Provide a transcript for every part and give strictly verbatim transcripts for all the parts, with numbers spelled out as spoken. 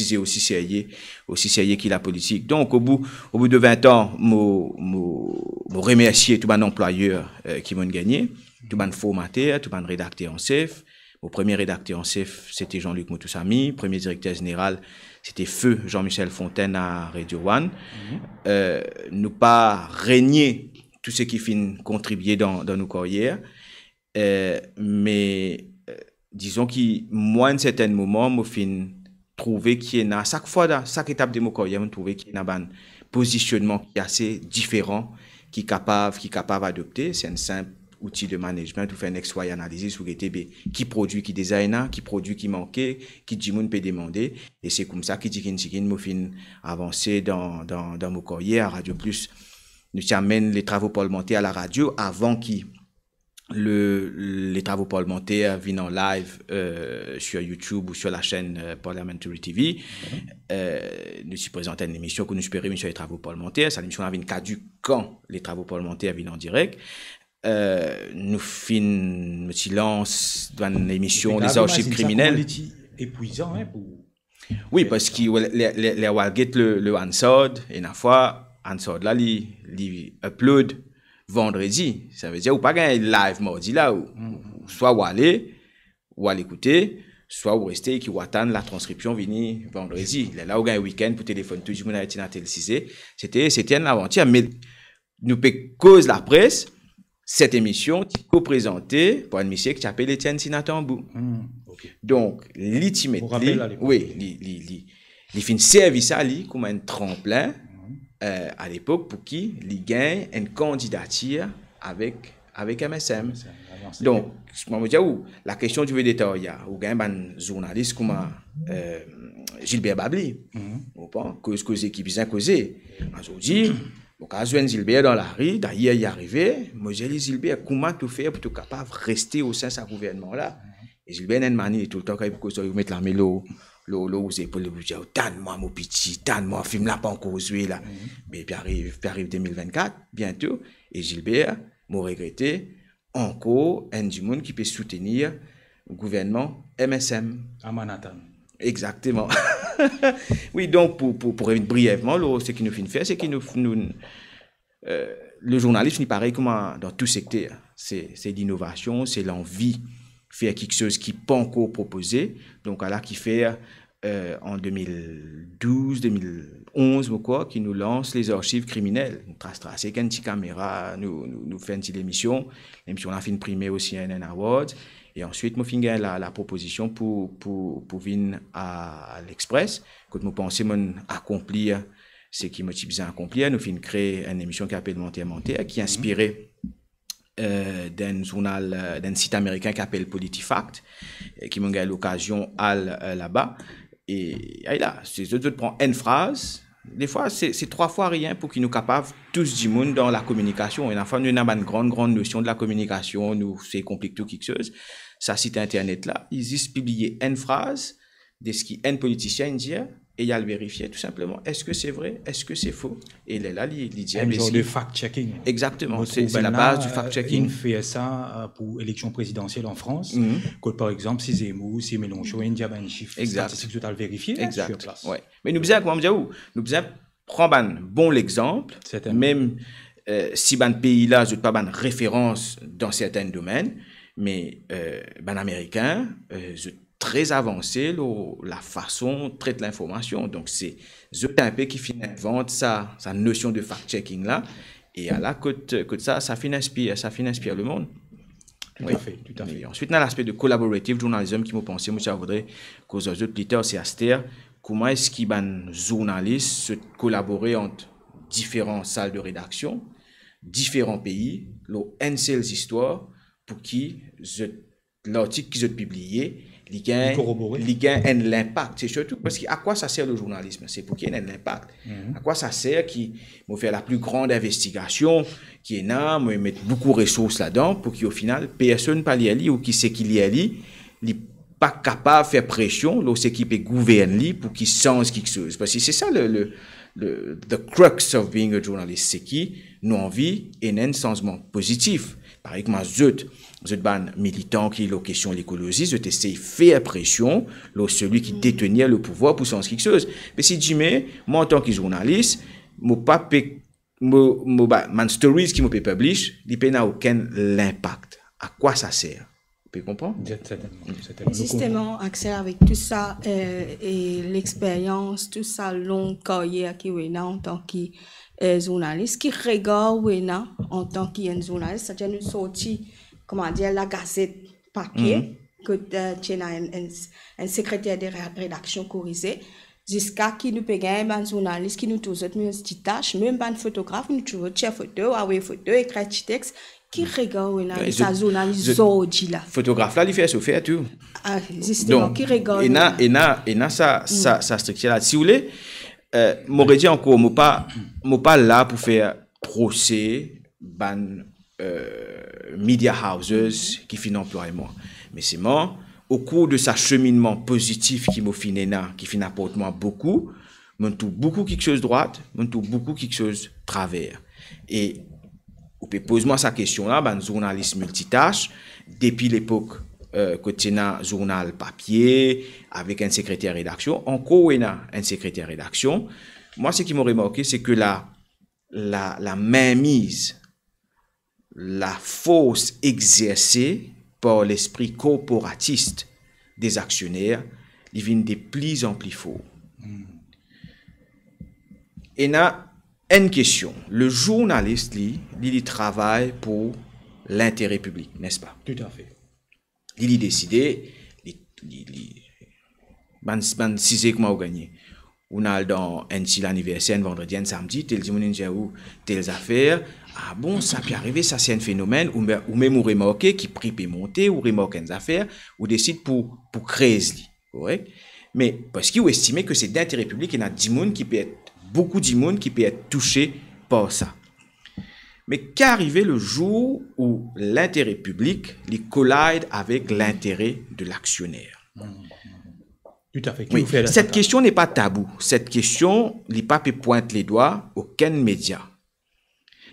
size osi serye, osi serye ki lapolitik. Donk, o bou, o bou de vin an, mo, mo, mo remersie tou bann anplwayer, eh, ki mo'nn gagne, tou bann formater, tou bann redakter an sef. Mo premie redakter an sef, se te Jean-Luc Moutoussamy. Premie direkter zeneral, se te feu Jean-Michel Fontaine a Radio One. Eh, nou pa renie tou seki finn kontribie dan, dan nou karyer. Eh, me, eh, dizon ki mwa, enn sertenn moman, mo finn trouve ki ena, sak fwa dan sak etap de mo karyer, mo trouve ki ena bann pozisionnman ki ase diferan, ki kapav, ki kapav adopte. Se enn sinp outi de management, ou fer enn X Y analysis, ou gete, be, ki prodwi ki deza ena, ki prodwi ki manke, ki dimoun pe demande. E se koumsa ki tikin tikin mo finn avanse dan, dan, dan mo karyer. A Radio Plus, nou ti amenn le travo parlemanter a laradio avan ki le, le travo parlemanter vinn an live, eh, sur YouTube ou sur la chaîne, eh, Parliamentary T V. Eh, nou ti prezant enn lemision ki nou ti pe remet sur le travo parlemanter. Sa lemision la vinn kadik kan le travo parlemanter vinn an direk. Eh, nou finn, nou ti lans bann lemision, Les Archives Criminelles. Li ti epwizan, hein, pou Wi, parski, ler, ler, ler ou al get le, le Hansard, ena fwa, Hansard la, li, li upload vandredi. Savedir, ou pa gagn live mardi la, ou, ou swa ou ale, ou al ekoute, swa ou reste e ki ou atann latranskripsion vini vandredi. Lerla ou gagn wikenn pou telefonn tou dimoun, al tir tel size. Se te, se te enn lavantir, me nou pe koz lapres, set emision ti ko-prezante par enn misie ki ti apel Etienne Sina Tambou. Hmm, ok. Donk, li ti met li, wi, li, li, li, li finn servi sa, li, kouma enn tranplin, eh, a lepok, pou ki li gagn enn kandidatir avek, avek M S M. M S M, alliance. Donk, mwa, mo dir ou, la question du vedetariat, ou gagn bann zournalis kouma, eh, Gilbert Babli, ou konpran, koz, koze ki bizin koze. Azordi, mo kav zwenn Gilbert dan lari, dayer, li arive, mo dir li, "Gilbert, kouma to fer pou to kapav reste o sin sa gouvernman la?" E Gilbert ena enn mani, li toultan, kan li pou koz, li met lame lor, lor, lor zepol, li pou dir, "Tann mwa, mo piti, tann mwa, fim la pa ankor zwe la." Me pe ariv, pe ariv de mil vennkat, biento, e Gilbert, mo regrete, ankor enn dimoun ki pe soutenir gouvernman M S M. A Manhattan. Exakteman. Wi, donk, pou, pou, pou revinn brievman lor seki nou finn fer, seki nou, nou, eh, le zournalism, li parey kouma dan tou sekter. Se, se linovasion, se lanvi fer kiksoz ki pa ankor propoze. Donk, ala ki fer, eh, an de mil douz, de mil onz, mo krwar, ki nou lans Les Archives Criminelles. Nou tras tras ek enn ti kamera, nou, nou, nou fer enn ti lemision. Lemision la finn prime osi enn, enn award. E answit, mo finn gagn la, lapropozision pou, pou, pou vinn a, a L'Express, kot mo panse mo'nn akonplir seki mo ti bizin akonplir. Nou finn kree enn lemision ki apel Manter Manter, ki inspire, eh, dan enn zournal, eh, dan enn sit amerikin ki apel PolitiFact, eh, ki mo'nn gagn lokazion al, eh, laba. E, ay la, se zot, zot pran enn fraz, defwa, se, se trwa fwa rien pou ki nou kapav tous dimoun dan lakominikasion. Ena fwa, nou ena bann gran, gran nosion de lakominikasion, nou se konplik tou kiksoz. Sa sit internet la, li zis pibliye enn fraz, de seki enn politisien inn dir, e li al verifie, tou sinpleman, eski se vre, eski se fo? E lerla, li, li dir, enn zor de fact-checking. Exakteman, se, se labaz di fact-checking. Inn fer sa, eh, pou eleksion prezidansiel an Frans, kot, par exanp, si Zemmour, si Mélenchon, inn dir bann sif statistik, zot al verifie, hein, sur place. Wi. Me nou bizin, kouma mo dir ou, nou bizin pran bann bon lexanp, mem, eh, si bann pei la, zot pa bann referans dan sertin domenn, me, eh, bann Amerikin, eh, zot tre avanse lor lafason tret linformasion. Donk, se zot inpe ki finn invant sa, sa nosion de fact-checking la. E ala kot, kot sa, sa finn inspir, sa finn inspir lemonn. Toutafe, toutafe. E answit, ena laspe de collaborative journalism ki mo panse, mo ti a voudre koz ar zot pli tar, se aster, kouma eski bann zournalis zot kolabore ant diferan sal de redaksion, diferan pei, lor enn sel zistwar, pou ki zot lartik ki zot pibliye, li gagn, li gagn enn linpak. Se sirtou parski a kwa sa ser le journalisme? Se pou ki ena enn linpak. A kwa sa ser ki mo fer la pli gran investigasion ki ena, mo met boukou resours ladan, pou ki o final, personn pa lir li, ou ki seki lir li, li pa kapav fer presion lor seki pe gouvern li pou ki sanz kiksoz. Parski se sa le, le, le, the crux of being a journalist, se ki nou anvi ena enn sanzman pozitif. Parey kouma zot, zot bann militan ki lor kestion lekolozi, zot esey fer presion lor selwi ki detenir le pouvwar pou sanz kiksoz. Me si dime, mwa antan ki zournalis, mo pa pe, mo, mo ba, bann stories ki mo pe publish, li pena okenn linpak. A kwa sa ser? Ou pe konpran? Certainement, certainement. Zisteman, Axel, avek tou sa, euh, e lexperyans, tou sa long karyer ki ou ena antan ki, euh, zournalis, ki regar ou ena antan ki enn zournalis, setadir nou sorti, kouma dir, lagazet papie, kot, euh, ti ena enn, enn, enn sekreter de re-, redaksion korize, ziska ki nou pe gagn bann zournalis ki nou trouv zot multitach, mem bann fotograf, nou trouv zot tir foto, avoy foto, ekrir ti text, ki regar ou ena sa zournalis zordi la? Fotograf la, li fer so fer tou. Ah, zisteman, ki regar ou ena, ena, ena sa, sa, sa striktir la. Si ou le, euh, mo redir ankor, mo pa, mo pa la pou fer prose bann, euh, media houses ki finn anplway mwa. Me selman, okour de sa seminnman pozitif ki mo finn ena, ki finn aport mwa boukou, mo trouv boukou kiksoz drwat, mo trouv boukou kiksoz traver. E ou pe poz mwa sa kestion la, bann zournalis miltitach, depi lepok, euh, kot ti ena zournal papie, avek enn sekreter redaksion, ankor ena enn sekreter redaksion. Mwa, seki mo remarke, se ke la, la, la mainmise, la force exercée par l'esprit corporatiste des actionnaires, li vinn de pli an pli for. Ena enn kestion. Le zournalis, li, li, li travay pou lintere piblik, nespa? Tout à fait. Li, li deside, li, li, li, bann, bann size kouma ou gagne. Ou al dan enn ti laniverser, enn vandredi, enn samdi, tel dimoun inn dir ou tel zafer. Ah bon, sa pe arive, sa se enn fenomenn, ou me-, ou mem ou remarke ki pri pe monte, ou remark enn zafer, ou desid pou, pou krez li, korek? Me parski ou estime ke se dintere piblik, ena dimoun ki pe et, boukou dimoun ki pe et touse par sa. Me ki arive le zour ou lintere piblik, li collide avek lintere de laksioner? Tout à fait. Ki ou fer la, sa? Wi, cette question n'est pas taboue. Cette question, li pa pe pwint ledwa okenn media.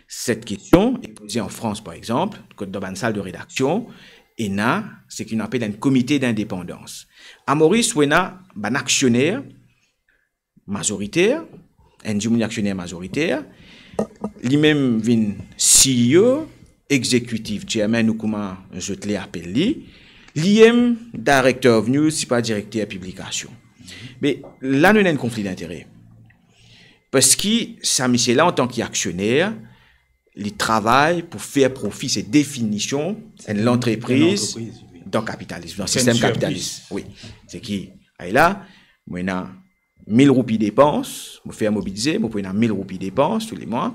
Cette question est posée en France, par exemple, kot dan bann sal de redaksion, ena seki nou apel enn komite dindepandans. A Moris, ou ena bann aksioner, mazoriter, enn dimoun aksioner mazoriter, limem vinn C E O, executive chairman ou kouma zot le apel li, limem director of news, sipa direkter piblikasion. Me la nou ena enn konfli dintere. Parski sa misie la, antan ki aksioner, li travay pou fer profi, se definision enn lantrepriz dan kapitalism, dan sistem kapitalis. Wi. Seki, ala, mo ena mil roupi depans, mo fer mo bidze, mo pou ena mil roupi depans toulemwa.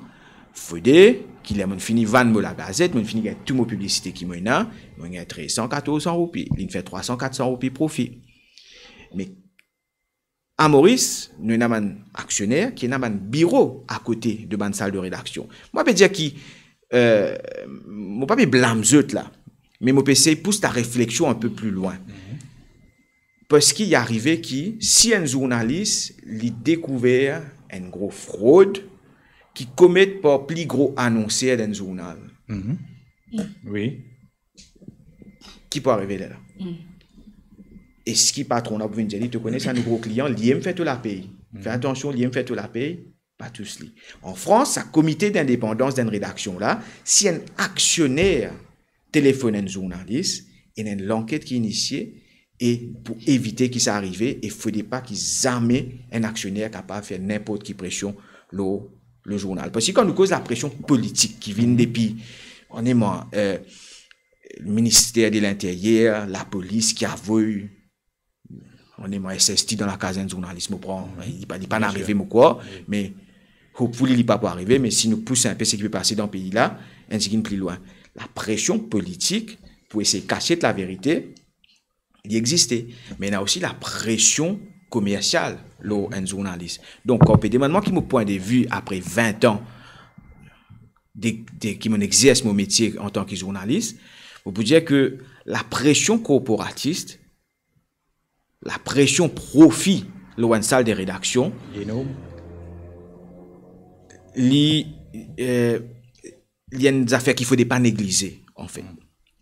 Fode ki ler mo'nn fini vann mo lagazet, mo'nn fini gagn tou mo piblisite ki mo ena, mo'nn gagn trez san, katorz san roupi. Li'nn fer trwa san, kat san roupi profi. Me a Moris, nou ena bann aksioner ki ena bann biro akote de bann sal de redaksion. Mo pa pe dir ki, euh, mo pa pe blam zot la, me mo pe esey pous larefleksion enn pe pli lwin. Parski li arive ki si enn zournalis, li dekouver enn gro frod ki komet par pli gro anonser dan enn zournal. Wi. Ki pou arive lerla? Eski patron la pou vinn dir li, to kone sa nou gro klian, limem fer to lapey. Fer atansion, limem fer to lapey, pa tous li. An Frans, sa komite dindepandans dan enn redaksion la, si enn aksioner telefonn enn zournalis, ena enn lanket ki inisie, e pou evite ki sa arive, e fode pa ki zame enn aksioner kapav fer ninport ki presion lor le zournal. Parski kan nou koz lapresion politik ki vinn depi, ann ena, euh, Minister de Linteryer, lapolis ki avoy, ann ena S S T dan lakaz enn zournalis, mo pran, li pa, li pa'nn arive, mo krwar, me hopefully li pa pou arive, me si nou pous enn pe seki pe pase dan pei la, enn tigit pli lwin. Lapresion politik pou esey kasiet laverite, li existe, me ena osi lapresion komersial lor enn zournalis. Donk, kan ou pe demann mwa ki mo pwin de vi apre vin an de, de, ki mo'nn exers mo metie antan ki zournalis, mo pou dir ke lapresion korporatis, lapresion profi lor enn sal de redaksion, li, eh, li enn zafer ki fode pa neglize, anfet.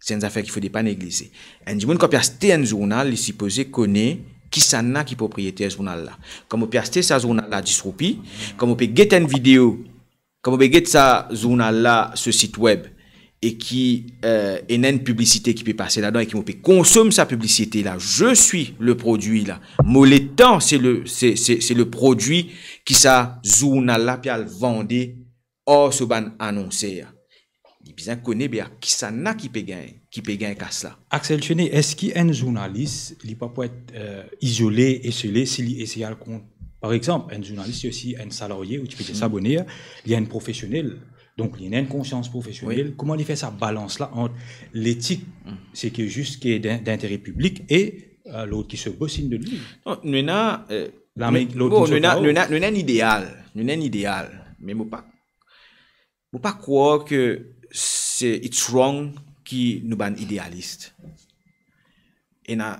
Se enn zafer ki fode pa neglize. Enn dimoun kan pe aste enn zournal, li sipoze kone kisannla ki propriyeter zournal la. Kan mo pe aste sa zournal la dis roupi, kan mo pe get enn video, kan mo pe get sa zournal la so sit web, e ki, eh, ena enn piblisite ki pe pase ladan e ki mo pe konsom sa piblisite la, je suis le produit la. Mo letan, se le, se, se, se le produit ki sa zournal la pe al vande ar so bann anonser. Li bizin kone be a kisannla ki pe gagn, ki pe gagn kas la. Axel Chenet, eski enn zournalis, li pa pou et, eh, izole, esele, si li esey al kont, par exanp, enn zournalis, li osi enn salarye, ou ti pe dir sa boner, li enn profesionel. Donk, li ena enn konsians profesionel. Wi. Kouma li fer sa balans la ant letik, seki zis ki dan, dan lintere piblik, e, eh, lot ki se bosine de li? Non, nou ena, eh, lame, nou, lot bon, nou ena, nou ena, nou ena enn ideal. Nou ena enn ideal. Me mo pa, mo pa krwar ke se, it's wrong ki nou bann idealis. Ena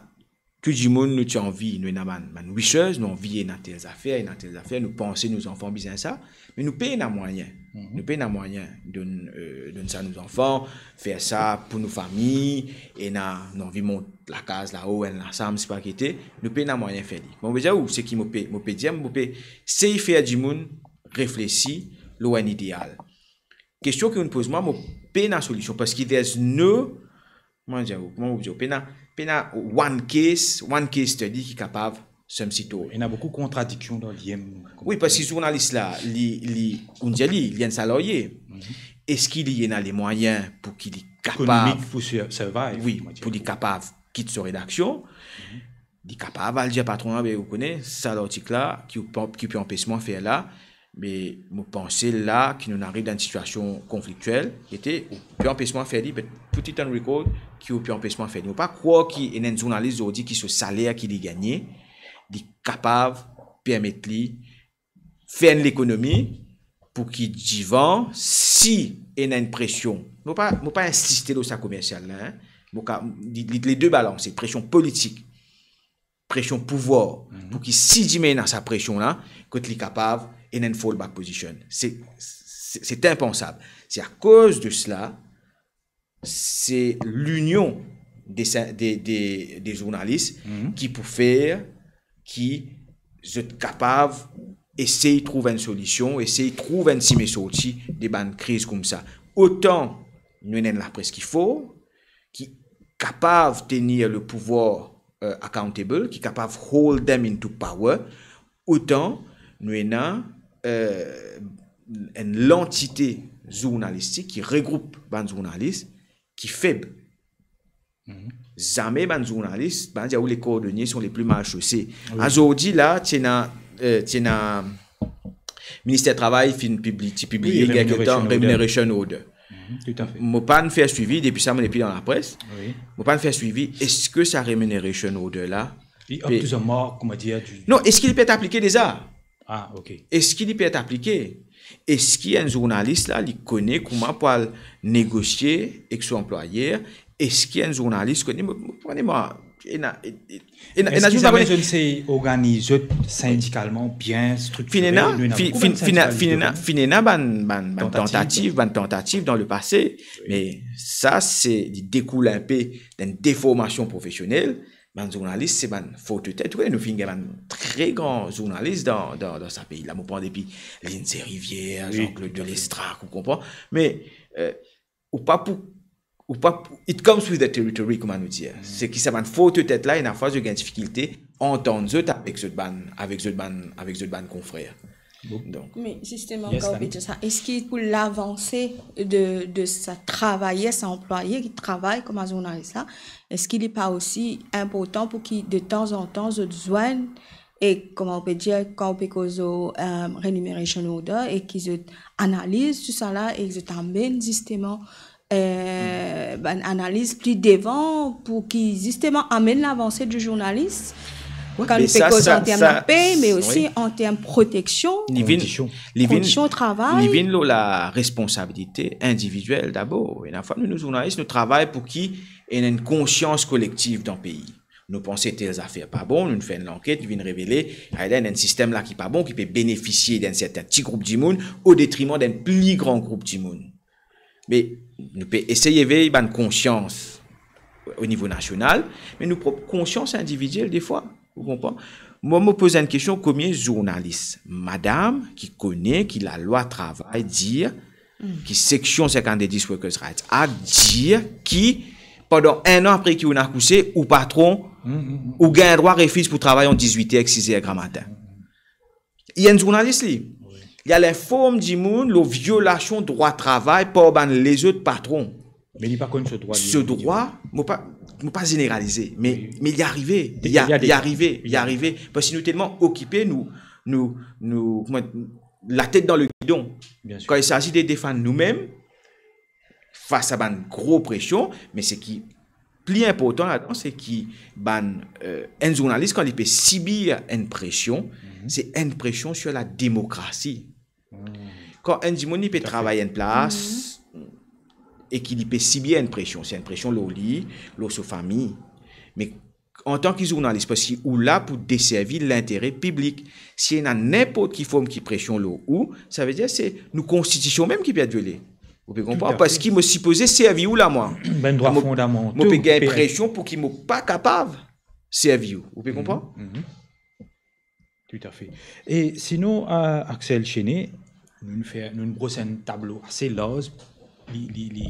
tou dimoun nou ti anvi, nou ena bann, bann wishes, nou anvi ena tel zafer, ena tel zafer, nou panse nou zanfan bizin sa, me nou pena mwayin. Nou pena mwayin donn, eh, donn sa nou zanfan, fer sa pou nou fami, ena nou anvi mont lakaz lao, enn lasam, sepa ki ete, nou pena mwayin fer li. Mo pe dir ou, seki mo pe, mo pe dir, mo pe sey fer dimoun reflesi lor enn ideal. Kestion ki ou'nn poz mwa, mo pena solision, parski there's no, kouma dir, kouma mo dir, pena, pena one case, one case study ki kapav sum it all. Ena boukou kontradiksion dan li mem. Wi, parski zournalis la, li, li, ou'nn dir li, li enn salarye. Eski li ena lemwayin pou ki li kapav, ekonomik pou sur-, survive, wi, kouma dir, pou li kapav kit so redaksion? Li kapav al dir patron la, be, ou kone, sa lartik la, ki ou pe, ki ou pe anpes mwa fer la, me mo panse la ki nou'nn ariv dan enn sitiasion konfliktiel, ete, ou pe anpes mwa fer li, but put it on record, ki ou pe anpes mwa fer li. Mo pa krwar ki ena enn zournalis zordi ki so saler ki li gagne, li kapav permet li fer enn lekonomi pou ki divan, si ena enn presion, mo pa, mo pa insiste lor sa komersial la, hein. Mo ka, li, li, le de balanse, presion politik, presion pouvwar, pou ki si dimin ena sa presion la, kot li kapav ena enn fallback position. Se, se, se inpansab. Se akoz de sela, se linion de sa, de, de, de zournalis ki pou fer ki zot kapav esey trouv enn solision, esey trouv enn sime sorti de bann kriz koumsa. Otan nou ena enn lapres ki for, ki kapav tenir le pouvwar, eh, accountable, ki kapav hold them into power, otan nou ena, eh, enn lantite zournalistik ki regroup bann zournalis ki feb. Zame bann zournalis, bann dir ou les cordonniers sont les plus mal chaussés. Wi. Azordi la, ti ena, eh, ti ena Minister Travay finn pibli-, ti pibliye, wi, remuneration order. Remuneration order. Tout à fait. Mo pa'nn fer swivi, depi sa mo nepli dan lapres. Wi. Mo pa'nn fer swivi, eski sa remuneration order la, li up to the mark, kouma dir, du... Non, eski li pe et aplike deza? Ah, ok. Eski li pe et aplike? Eski enn zournalis la, li kone kouma pou al negosie ek so anplwayer? Eski enn zournalis kone, mo, mo, mo, ena, ena, ena, ena, eski zame zot inn sey organiz zot sindikalman bien striktire? Finn ena, nou ena fi-, boukou finn, bann finn ena, sindikal finn ena, finn ena bann, bann, bann tantativ, tantativ, bann tantativ dan lepase. Wi. Me sa, se, li dekoul inpe d'enn deformasion profesionel. Bann zournalis, se bann fothotet. Ou kone, nou finn gagn bann tre gran zournalis dan, dan, dan sa pei la. Mo pran depi Lindsay Rivière, wi, Jean-Claude Delestrac, ou konpran. Me, eh, ou pa pou, ou pa pou, it comes with the territory, kouma nou dir. Seki sa bann fothotet la, ena fwa zot gagn difikilte antann zot avek zot bann, avek zot bann, avek zot bann konfrer. Bon. Donk, me zisteman, yes, kan ou pe dir sa, eski pou lavanse de, de sa travayer, sa anplwaye ki travay kouma zournalis la, eski li pa osi inportan pou ki de tanzantan zot zwenn, e kouma ou pe dir, kan ou pe koz, eh, remuneration order, e ki zot analiz tou sa la, e zot amenn zisteman, eh, bann analiz pli devan pou ki zisteman amenn lavanse di zournalis. Wi, kan nou pe koz an term lapey, me osi an term proteksion, kondision, kondision travay. Li vinn lor laresponsabilite individiel dabor. Ena fwa nou, nou zournalis, nou travay pou ki ena enn konsians kolektiv dan pei. nou panse tel zafer pa bon, nou fer enn lanket, nou vinn revele, ala enn, enn sistem la ki pa bon, ki pe benefisie d'enn serten ti group dimoun o detriman d'enn pli gran group dimoun. Me nou pe esey evey bann konsians o nivo nasional, me nou prop konsians individiel defwa, ou konpran? Mwa, mo poz enn kestion, komie zournalis madam ki kone ki lalwa travay dir, ki seksion sinkant-de-dis Workers' Rights Act dir ki pandan enn an apre ki ou'nn akouse, ou patron, ou gagn drwa refiz pou travay ant dizwit er ek siz er gramatin. Li enn zournalis li. Li al inform dimoun lor violasion drwa travay par bann lezot patron. Me li pa konn so drwa, li. So drwa, mo pa, mo pa zeneralize, me, me li arive, li a-, li arive, li arive. Parski nou telman okipe, nou, nou, nou, kouma, latet dan legidon. Kan il s'agit de defann noumem fas a bann gro presion, me seki pli inportan ladan, se ki bann, eh, enn zournalis, kan li pe sibir enn presion, se enn presion sir lademokrasi. Kan enn dimoun li pe travay enn plas e ki li pe sibir enn presion, se enn presion lor li, lor so fami. Me antan ki zournalis, parski ou la pou deservi lintere piblik. Si ena ninport ki form ki presion lor ou, savedir se nou konstitision mem ki pe et viole. Ou pe konpran? Parski mo sipoze servi ou la, mwa. Bann drwa fondamantal, mo pe gagn presion pou ki mo pa kapav servi ou. Ou pe konpran? Toutafe. E sinon, eh, Axel Chesnais, nou fer, nou bros enn tablo ase larz, li, li, li,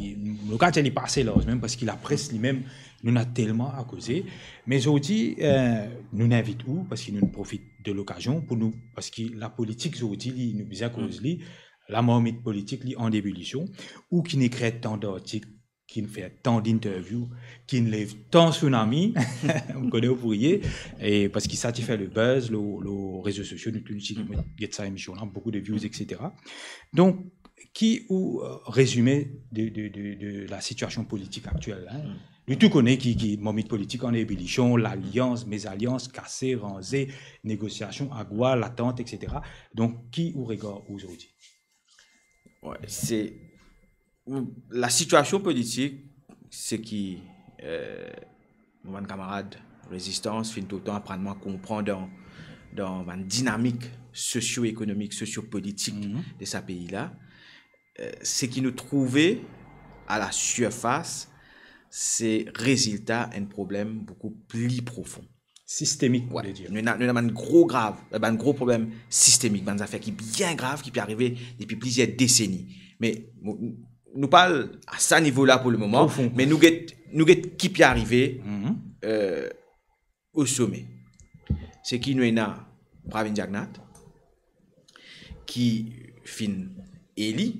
nou kapav dir li pa ase larz mem, parski lapres limem, nou ena telman a koze. Me zordi, eh, nou invit ou, parski nou profit de lokazion pou nou, parski lapolitik zordi, li, nou bizin koz li, lamarmit politik, li an ebilision, ou ki'nn ekrir tan dartik, ki'nn fer tan dinterviou, ki'nn lev tan tsunami, ou kone ou pou riye, e parski sa ti fer le buzz lor, lor rezo sosio, nou tou nou ti get sa emision la, boukou de views, et cetera. Donk, ki ou, eh, rezime de, de, de, de lasitiasion politik aktiel, hein? Nou tou kone ki, ki momant politik an ebilision, lalians, mezalians, kase, ranze, negosiasion, agwa, latant, et cetera. Donk, ki ou regar ou zordi? Wi, se, lasitiasion politik, seki, eh, bann kamarad rezistans finn toultan aprann mwa konpran dan, dan bann dinamik sosio-ekonomik, sosio-politik de sa pei la, eh, seki nou trouve a lasirfas, se rezilta enn problem boukou pli profon. Sistemik, wi, ou ve dir. Nou ena, nou ena bann gro grav, eh, bann gro problem sistemik, bann zafer ki bien grav, ki pe arive depi plizier deseni. Me nou, nou pa al a sa nivo la pou lemoman, me nou get, nou get ki pe arive, eh, o some. Seki nou ena Pravind Jugnauth, ki finn eli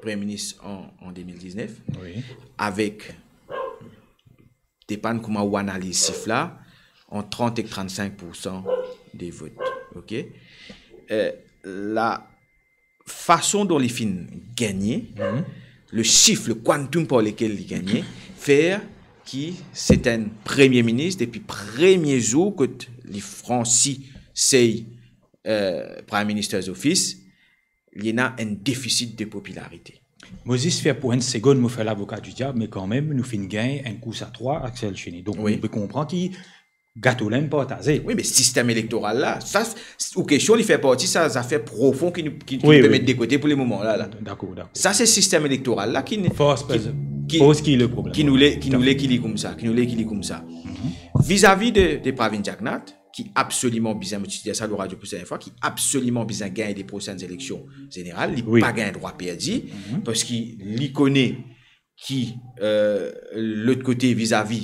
Premie Minis an, an de mil diznef, avek, depann kouma ou analiz sif la, ant trant ek trannsink poursan de vot. Ok? Eh, lafason dont li finn gagne, le sif, le quantum par lekel li gagne, fer ki se enn Premie Minis depi premie zour kot li fransi sey, eh, Prime Minister's Office, li ena enn defisit de popilarite. Mo zis fer pou enn segonn, mo fer lavoka di diab, me kanmem, nou finn gagn enn kours a trwa, Axel Chesnais. Donk, nou pe konpran ki gato la inn partaze. Wi, me sistem elektoral la, sa, s-, ou kestion, li fer parti sa zafer profon ki nou, ki, ki nou pe met de kote pou lemoman la, la. Dakor, dakor. Sa, se sistem elektoral la ki n-, ki, ki, ki nou le, ki nou le ki li koumsa, ki nou le ki li koumsa. Vizavi de, de Pravind Jugnauth, ki absoliman bizin, mo ti dir sa lor radio pou sefwa, ki absoliman bizin gagn de prosenn eleksion zeneral, li pa gagn drwa perdi, parski li kone ki, eh, lot kote vizavi,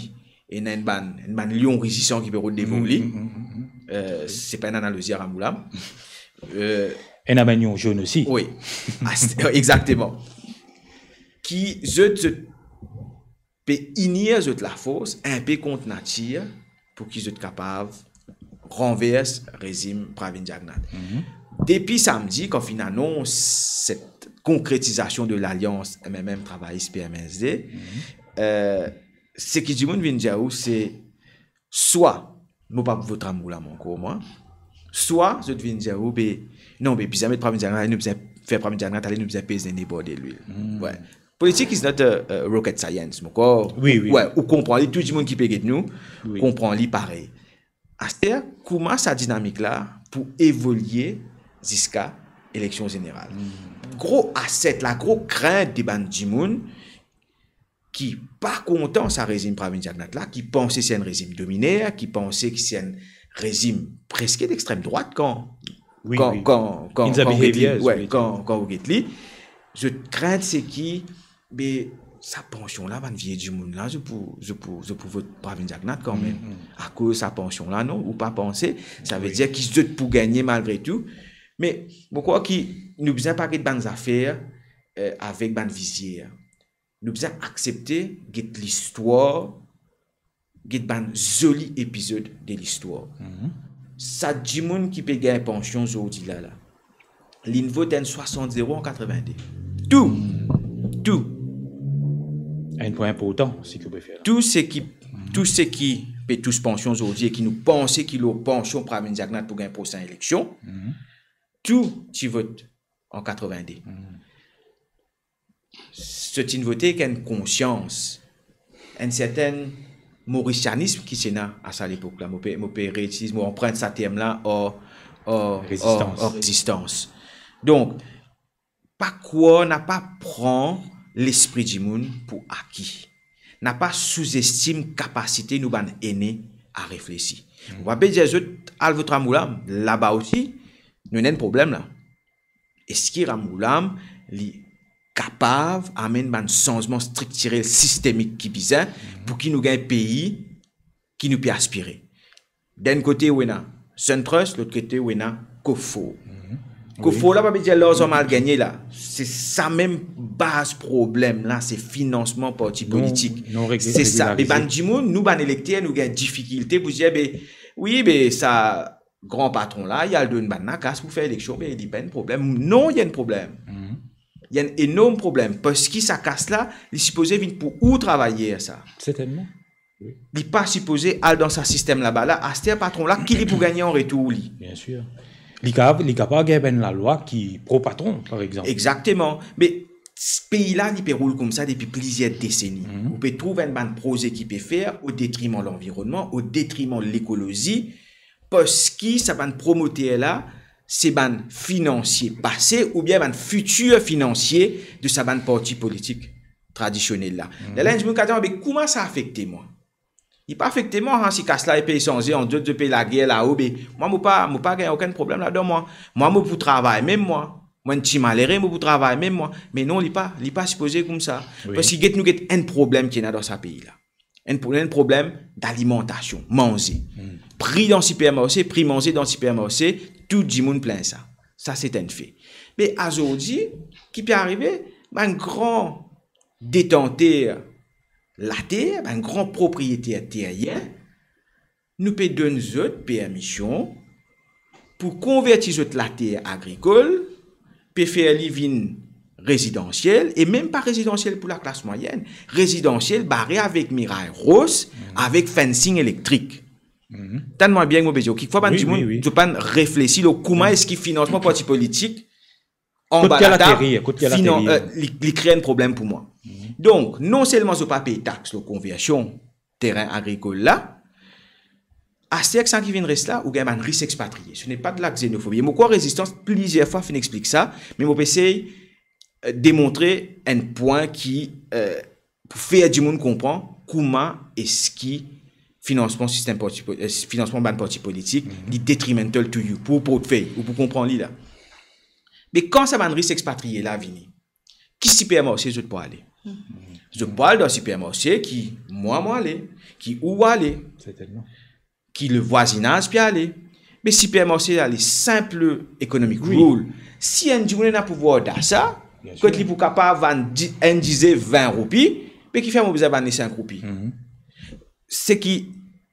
ena enn bann, enn bann lion rizisan ki pe rod devan li. Eh, se pa enn analozi a Ramboula. Eh, ena bann lion zonn osi. Wi. Ast-, exakteman. Ki zot, zot pe inir zot lafors inpe kont natir pou ki zot kapav ranvers rezim Pravind Jugnauth. Depi samdi, kan finn anons set konkretizasion de lalians M M M Travayis P M S D, eh, seki dimoun vinn dir ou, se swa mo pa pou vot Ramboula ankor mwa, swa zot vinn dir ou, be, non, be, bizin met Pravind Jugnauth, nou bizin fer Pravind Jugnauth ale, nou bizin pez nene bor de lwil. Wi. Politik is not a, a rocket science, mo krwar. Wi, wi. Wi, ou konpran li, tou dimoun ki pe get nou, wi, konpran li parey. Aster, kouma sa dinamik la pou evolie ziska eleksion zeneral? Hmm. Gro aset la, gro krint de bann dimoun ki pa kontan sa rezim Pravin Jagannath la, ki panse se enn rezim dominer, ki panse ki se enn rezim preske dextrem drwat kan, wi, kan, wi, kan, kan, in the kan ou get li, behaviors, wi, wi, kan, kan ou get li. Zot krint se ki, be, sa pansion la, bann vie dimoun la, zot pou, zot pou, zot pou vot Pravin Jagannath kanmem. Mm, mm. Akoz sa pansion la, non, ou pa panse, sa ve, wi, dir ki zot pou gagne malgre tou. Me mo krwar ki nou bizin pa get bann zafer, eh, avek bann vizier. Nou bizin aksepte get listwar, get bann zoli epizod de listwar. Mhm. Sa dimoun ki pe gagn pansion zordi la, la, linn vot enn swasant zero an katrevin-de. Tou, tou. Enn pwin inportan, seki ou pe fer la. Tou seki, mhm, tou seki pe tous pansion zordi e ki nou panse ki lor pansion Pravin Jagannath pou gagn prosin eleksion, mhm, tou ti vot an katrevin-de. Mhm. Zot inn vote ek enn konsians, enn sertin morisianism ki ti ena a sa lepok la. Mo pe, mo pe reitiliz, mo anprint sa term la, ar, ar, rezistans, ar, ar rezistans. Donk, pa krwar, napa pran lespri dimoun pou aki. Napa souzestim kapasite nou bann ene a reflesi. Hmm. Mo pa pe dir zot al vot Ramgoolam, laba osi, nou ena enn problem la. Eski Ramgoolam, li kapav amenn bann sanzman striktirel, sistemik ki bizin, mhm, pou ki nou gagn pei ki nou pe aspire? D'enn kote ou ena Sun Trust, lot kote ou ena Coffre Fort. Mhm. Coffre Fort, wi, la pa pe dir larzan mal gagne la. Se sa mem baz problem la, se finansman parti politik. Non, non reg-, se sa. Regilarize. Me bann dimoun, nou bann elekter, nou gagn difikilte pou dir, be, wi, be sa gran patron la, li al donn bann lakas pou fer eleksion, be li pa enn problem. Non, li enn problem. Mhm. Li enn enorm problem, parski sa kas la, li sipoze vinn pou ou travayer sa. Sertennman. Wi. Li pa sipoze al dan sa sistem laba la. Aster patron la, ki li pou gagne an retour li? Bien sir. Li kapav, li kapav gagn enn lalwa ki pro patron, par exanp. Exakteman. Me pei la, li pe roul koumsa depi plizier deseni. Mhm. Ou pe trouv enn bann proze ki pe fer o detriman lanvironnman, o detriman lekolozi, parski sa bann promoter la, se bann finansie pase oubien bann fitir finansie de sa bann parti politik tradisionel la. Mhm. Lerla enn dimoun kapav dir, "Be kouma sa afekte mwa?" Li pa afekte mwa, ha, si kas la pe sanze ant zot, zot pe lager lao, be mwa, mo pa, mo pa gagn okenn problem ladan mwa. Mwa, mo pou travay mem mwa. Mwa, enn ti malere, mo pou travay mem mwa. Me non, li pa, li pa sipoze koumsa. Wi. Parski get nou get enn problem ki ena dan sa pei la. Enn pro-, enn problem dalimantasion, manze. Hmm. Pri dan sipermarse, pri manze dan sipermarse, tou dimoun plin sa. Sa se enn fe. Me azordi, ki pe arive, bann gran detanter later, bann gran propriyeter terien, nou pe donn zot permision pou konverti zot later agrikol, pe fer li vinn rezidansiel, e mem pa rezidansiel pou laklas mwayenn, rezidansiel bare avek miray ros, mhm, avek fencing elektrik. Mhm. Tann mwa bien mo pe dir, kikfwa bann dimoun, wi, wi, zot pa'nn reflesi lor kouma, mhm, eski finansman parti politik anba latab, kot ki al aterir, kot ki al aterir, finan-, eh, li, li kre enn problem pou mwa. Mhm. Donk, non selman zot pa pey tax lor konversion terin agrikol la, aster ki sa ki vinn res la, ou gagn bann ris expatrie. Ce n'est pas de la xénophobie. Mo krwar Rezistans plizier fwa finn explik sa, me mo pe sey, eh, demontre enn pwin ki, eh, pou fer dimoun konpran kouma eski finansman sistem parti po-, eh, finansman bann parti politik, mhm, li detrimental to you, pou ou portfey, ou pou konpran li la. Me kan sa bann ris expatrie la vini, ki sipermarse zot pou ale? Mhm. Zot pou al dan sipermarse ki mwa mo ale, ki ou ale, sertennman, ki le vwazinaz pe ale. Me sipermarse la, li sinp ekonomik, wi, rule. Si enn dimoun ena pouvwar dasa, bien sir, kot li pou kapav vann di-, enn dize vin roupi, me kifer mo bizin vann li sink roupi? Mhm. Seki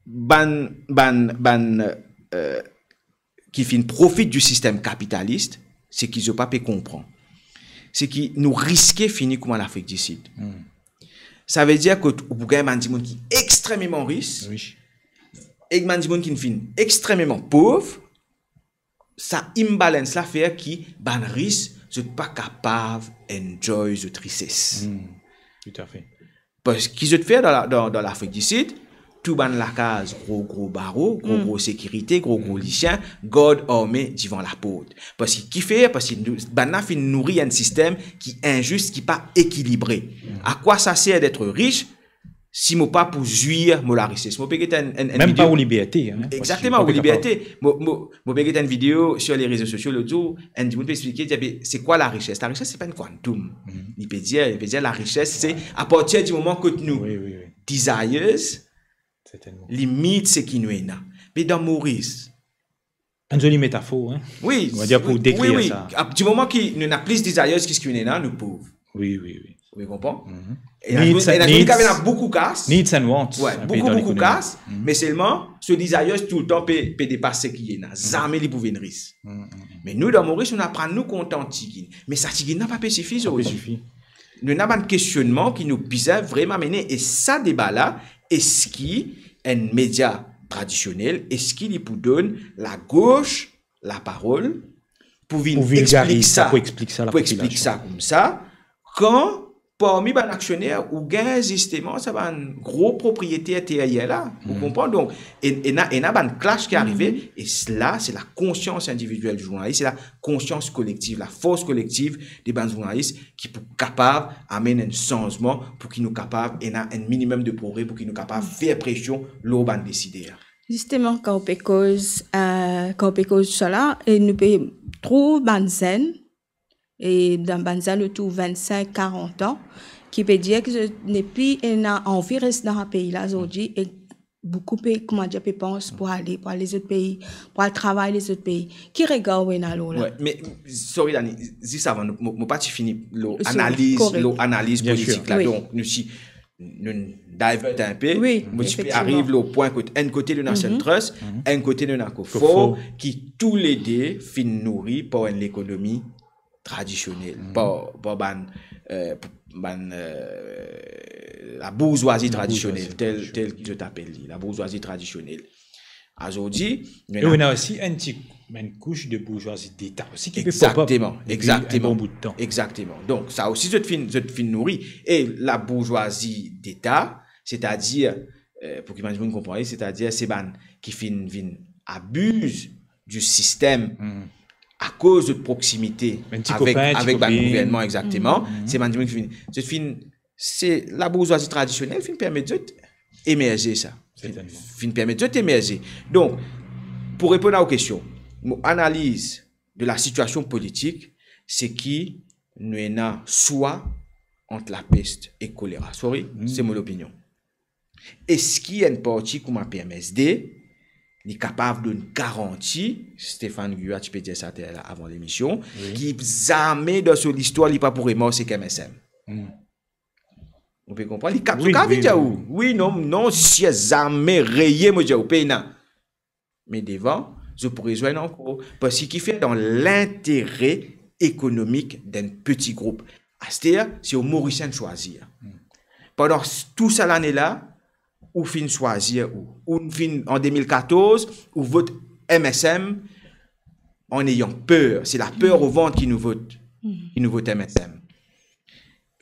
bann, bann, bann, eh, ki finn profit di sistem kapitalis, seki zot pa pe konpran, seki nou riske fini kouma Lafrik di Sid. Hmm. Sa ve dir ke ou pou gagn bann dimoun ki extrememan ris, wi, ek bann dimoun ki finn extrememan pov. Sa imbalance la fer ki bann ris, zot pa kapav enjoy zot rises. Hmm. Toutafe. Parski ki zot fer dan la, dan, dan Lafrik di Sid, tou bann lakaz, gro, gro baro, gro, gro sekirite, gro, gro lisien, gard arme divan laport. Parski ki fer? Parski nou, bann la finn nouri enn sistem ki inzis, ki pa ekilibre. A quoi ça sert d'être riche si mo pa pou zwir mo larises? Mo pe get enn, enn, enn Mem video pa ou liberte, hein, parski Exactement, mo pa ou pe kapav liberte. Mo, mo, mo pe get enn video sur les réseaux sociaux lot zour, enn dimoun pe explike, li dir, "Be, c'est quoi la richesse? La richesse, c'est pas une quantum." Li pe dir, li pe dir, la richesse, c'est à partir du moment kot nou Wi, wi, wi. desires, Sertennman. limit seki nou ena. Me dan Moris, Enn zoli metafor, hein? Wi, On va dire pour wi, décrire wi. ça. A, du moment ki nou ena plis desires ki seki nou ena, nou pov. Wi, wi, wi. Ou konpran? Mhm. E la, Needs e la, and, needs, ena boukou kas. needs and wants, Ouais, un peu boukou, dans boukou l'économie. kas, Mhm. me selman, so desires toultan pe, pe depas seki ena. Zame li pou vinn ris. Mhm, mhm, mhm. Me nou, dan Moris, nou aprann nou kontant tigit. Me sa tigit la pa pe sifi, Sa pe Zodi. sifi. Nou ena bann kestionnman ki nou bizin vreman mene. E sa deba la, eski enn media tradisionel, eski li pou donn lagos laparol pou vinn Pou vulgariz explik sa, sa, pou explik sa pou lapopilasion. explik sa koumsa, kan parmi bann aksioner, ou gagn zisteman sa bann gro propriyeter teryer la, ou Mhm. konpran? Donk, e, ena, ena bann clash ki arive, Mhm. e sela, se lakonsians individiel di zournalis, se lakonsians kolektiv, lafors kolektiv de bann zournalis ki pou kapav amenn enn sanzman, pou ki nou kapav ena enn minimem de progre, pou ki nou kapav fer presion lor bann desider. Zisteman, kan ou pe koz, eh, kan ou pe koz sala, e nou pe trouv bann zenn, e dan bann zalotour vinnsink, karant an, ki pe dir ki zot nepli ena anvi res dan sa pei la zordi, e boukou pe, kouma dir, pe pans pou ale, pou al lezot pei, pou al travay lezot pei. Ki regar ou ena lor la? Wi, me, sorry Dani, zis avan, nou, mo, mo pa ti fini lor Sorry, analyse, korek. lor analyse Bien politik sir. la. Wi. Donk, nou si, nou divert enpe, Wi, mo ti pe efektivman. ariv lor pwin kot enn kote nou ena Mhm. Centre, Mhm. enn kote nou ena Coffor, Coffor. ki toulede finn nouri par enn lekonomi tradisionel, Mhm. par, par bann, eh, bann, eh, labourzwazi La tradisionel, bourgeoisie tel, traditionnelle. tel ki zot apel li, labourzwazi tradisionel. Azordi, nou E ena ou ena osi enn ti, enn kous de bourgeoisie d'État osi ki pe pop up Exactement, depi enn exactement, bon bout tan. exactement. Donk, sa osi, zot finn, zot finn nouri. E labourzwazi d'État, setadir, eh, pou ki bann dimoun konpran, setadir se bann ki finn vinn abiz di sistem Hmm. akoz zot proksimite Enn ti avek, kopin, ti avek bann kopin. gouvernman, exactement. Hmm. Se bann dimoun ki finn, zot finn, se labourzwazi tradisionel finn permet zot emerze sa. Finn, Sertennman. finn permet zot emerze. Donk, pou reponn a ou kestion, mo analiz de la sitiasion politik, se ki nou ena swa ant lapest ek kolera. Sorry, Hmm. se mo lopinion. Eski enn parti kouma P M S D, li kapav donn garanti, Stéphane Guyot ti pe dir sa taler la avan lemision, Wi. ki zame dan so listwar li pa pou remars ek M S M? Hmm. Ou pe konprann? Li kap Wi, so kav wi, dir wi, ou, wi. wi, non, non, si zame, reye, mo dir ou, pena. Me devan, zot pou rezwenn ankor. Parski ki fer dan lintere ekonomik d'enn peti group. Aster, se ou Morisien swazir. Hmm. Pandan s-, tou sa lane la, ou finn swazir ou. Ou finn, an de mil katorz, ou vot M S M an ayan per. Se lapeur Hmm. o vant ki nou vot, Hmm. ki nou vot M S M.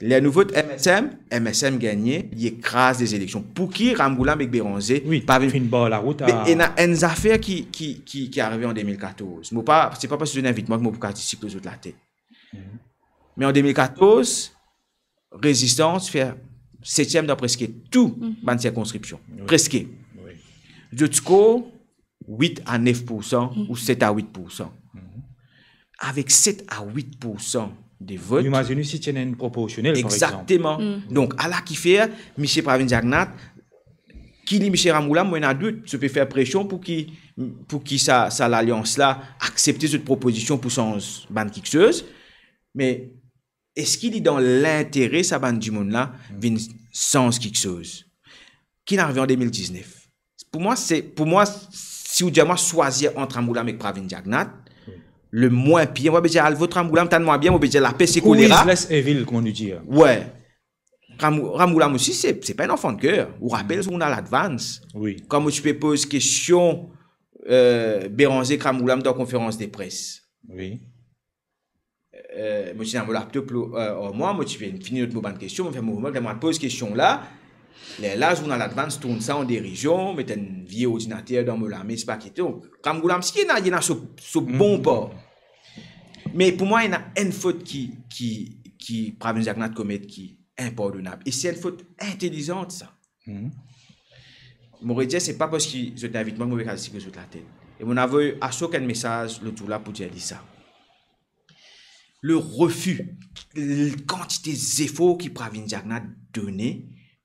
Ler nou vot M S M, M S M gagne, li ekraz lezileksion. Pouki Ramgoolam ek Bérenger Wi, pa vinn finn bar larout Be, a ena enn zafer ki, ki, ki, ki arive an de mil katorz. Mo pa, se pa parski zot invit mwa ki mo pou kapav disip lor zot latet. Mhm. Me an de mil katorz, Rezistans fer setiem dan preske tou Mhm. bann sirkonskripsion. Wi. Preske. Wi. Zot skor wit a nef poursan Mhm. ou set a wit poursan. Mhm. Avek set a wit poursan de vot. Imazinn si ti ena enn proporsionel, par exanp. Exactement. Mm. Donk, ala ki fer, misie Pravind Jugnauth, ki li, misie Ramgoolam, mo ena dout, zot pe fer presion pou ki, pou ki sa, sa lalians la aksepte zot propozision pou sanz bann kiksoz. Me eski li dan lintere sa bann dimoun la Mm. vinn sanz kiksoz? Ki finn arive an de mil diznef? Pou mwa, se, pou mwa, si ou dir mwa swazir ant Ramgoolam ek Pravind Jugnauth, Wi. le mwin pir, mo pe dir al vot Ramgoolam, tann mwa bien, mo pe dir lapes e Who is kolera. less evil, kouma nou dir? Wi. Ram-, Ramgoolam osi, se, se pa enn anfan de ker. Ou rapel Mm. zournal Advance. Wi. Kan mo ti pe poz kestion, eh, Bérenger ek Ramgoolam dan konferans de pres. Wi. Eh, mo ti ena mo laptop lor, eh, ar mwa, mo ti finn fini not mo bann kestion, mo fer mo homework, ler mo al poz kestion la, lerla zournal Advance tourn sa an derizion, met enn vie ordinater dan mo lame, sepa ki. Donk, Ramgoolam, si ena, ena so, so bon par. Me pou mwa, ena enn fot ki, ki, ki Pravind Jagannath komet ki inpardonab. E se enn fot intelizan sa. Mo redir, se pa parski zot invit mwa ki mo pe kapav tir zot latet. E mo ena avoy Ashok enn mesaz lot zour la pou dir li sa. Le refi, kantite zefor ki Pravind Jagannath done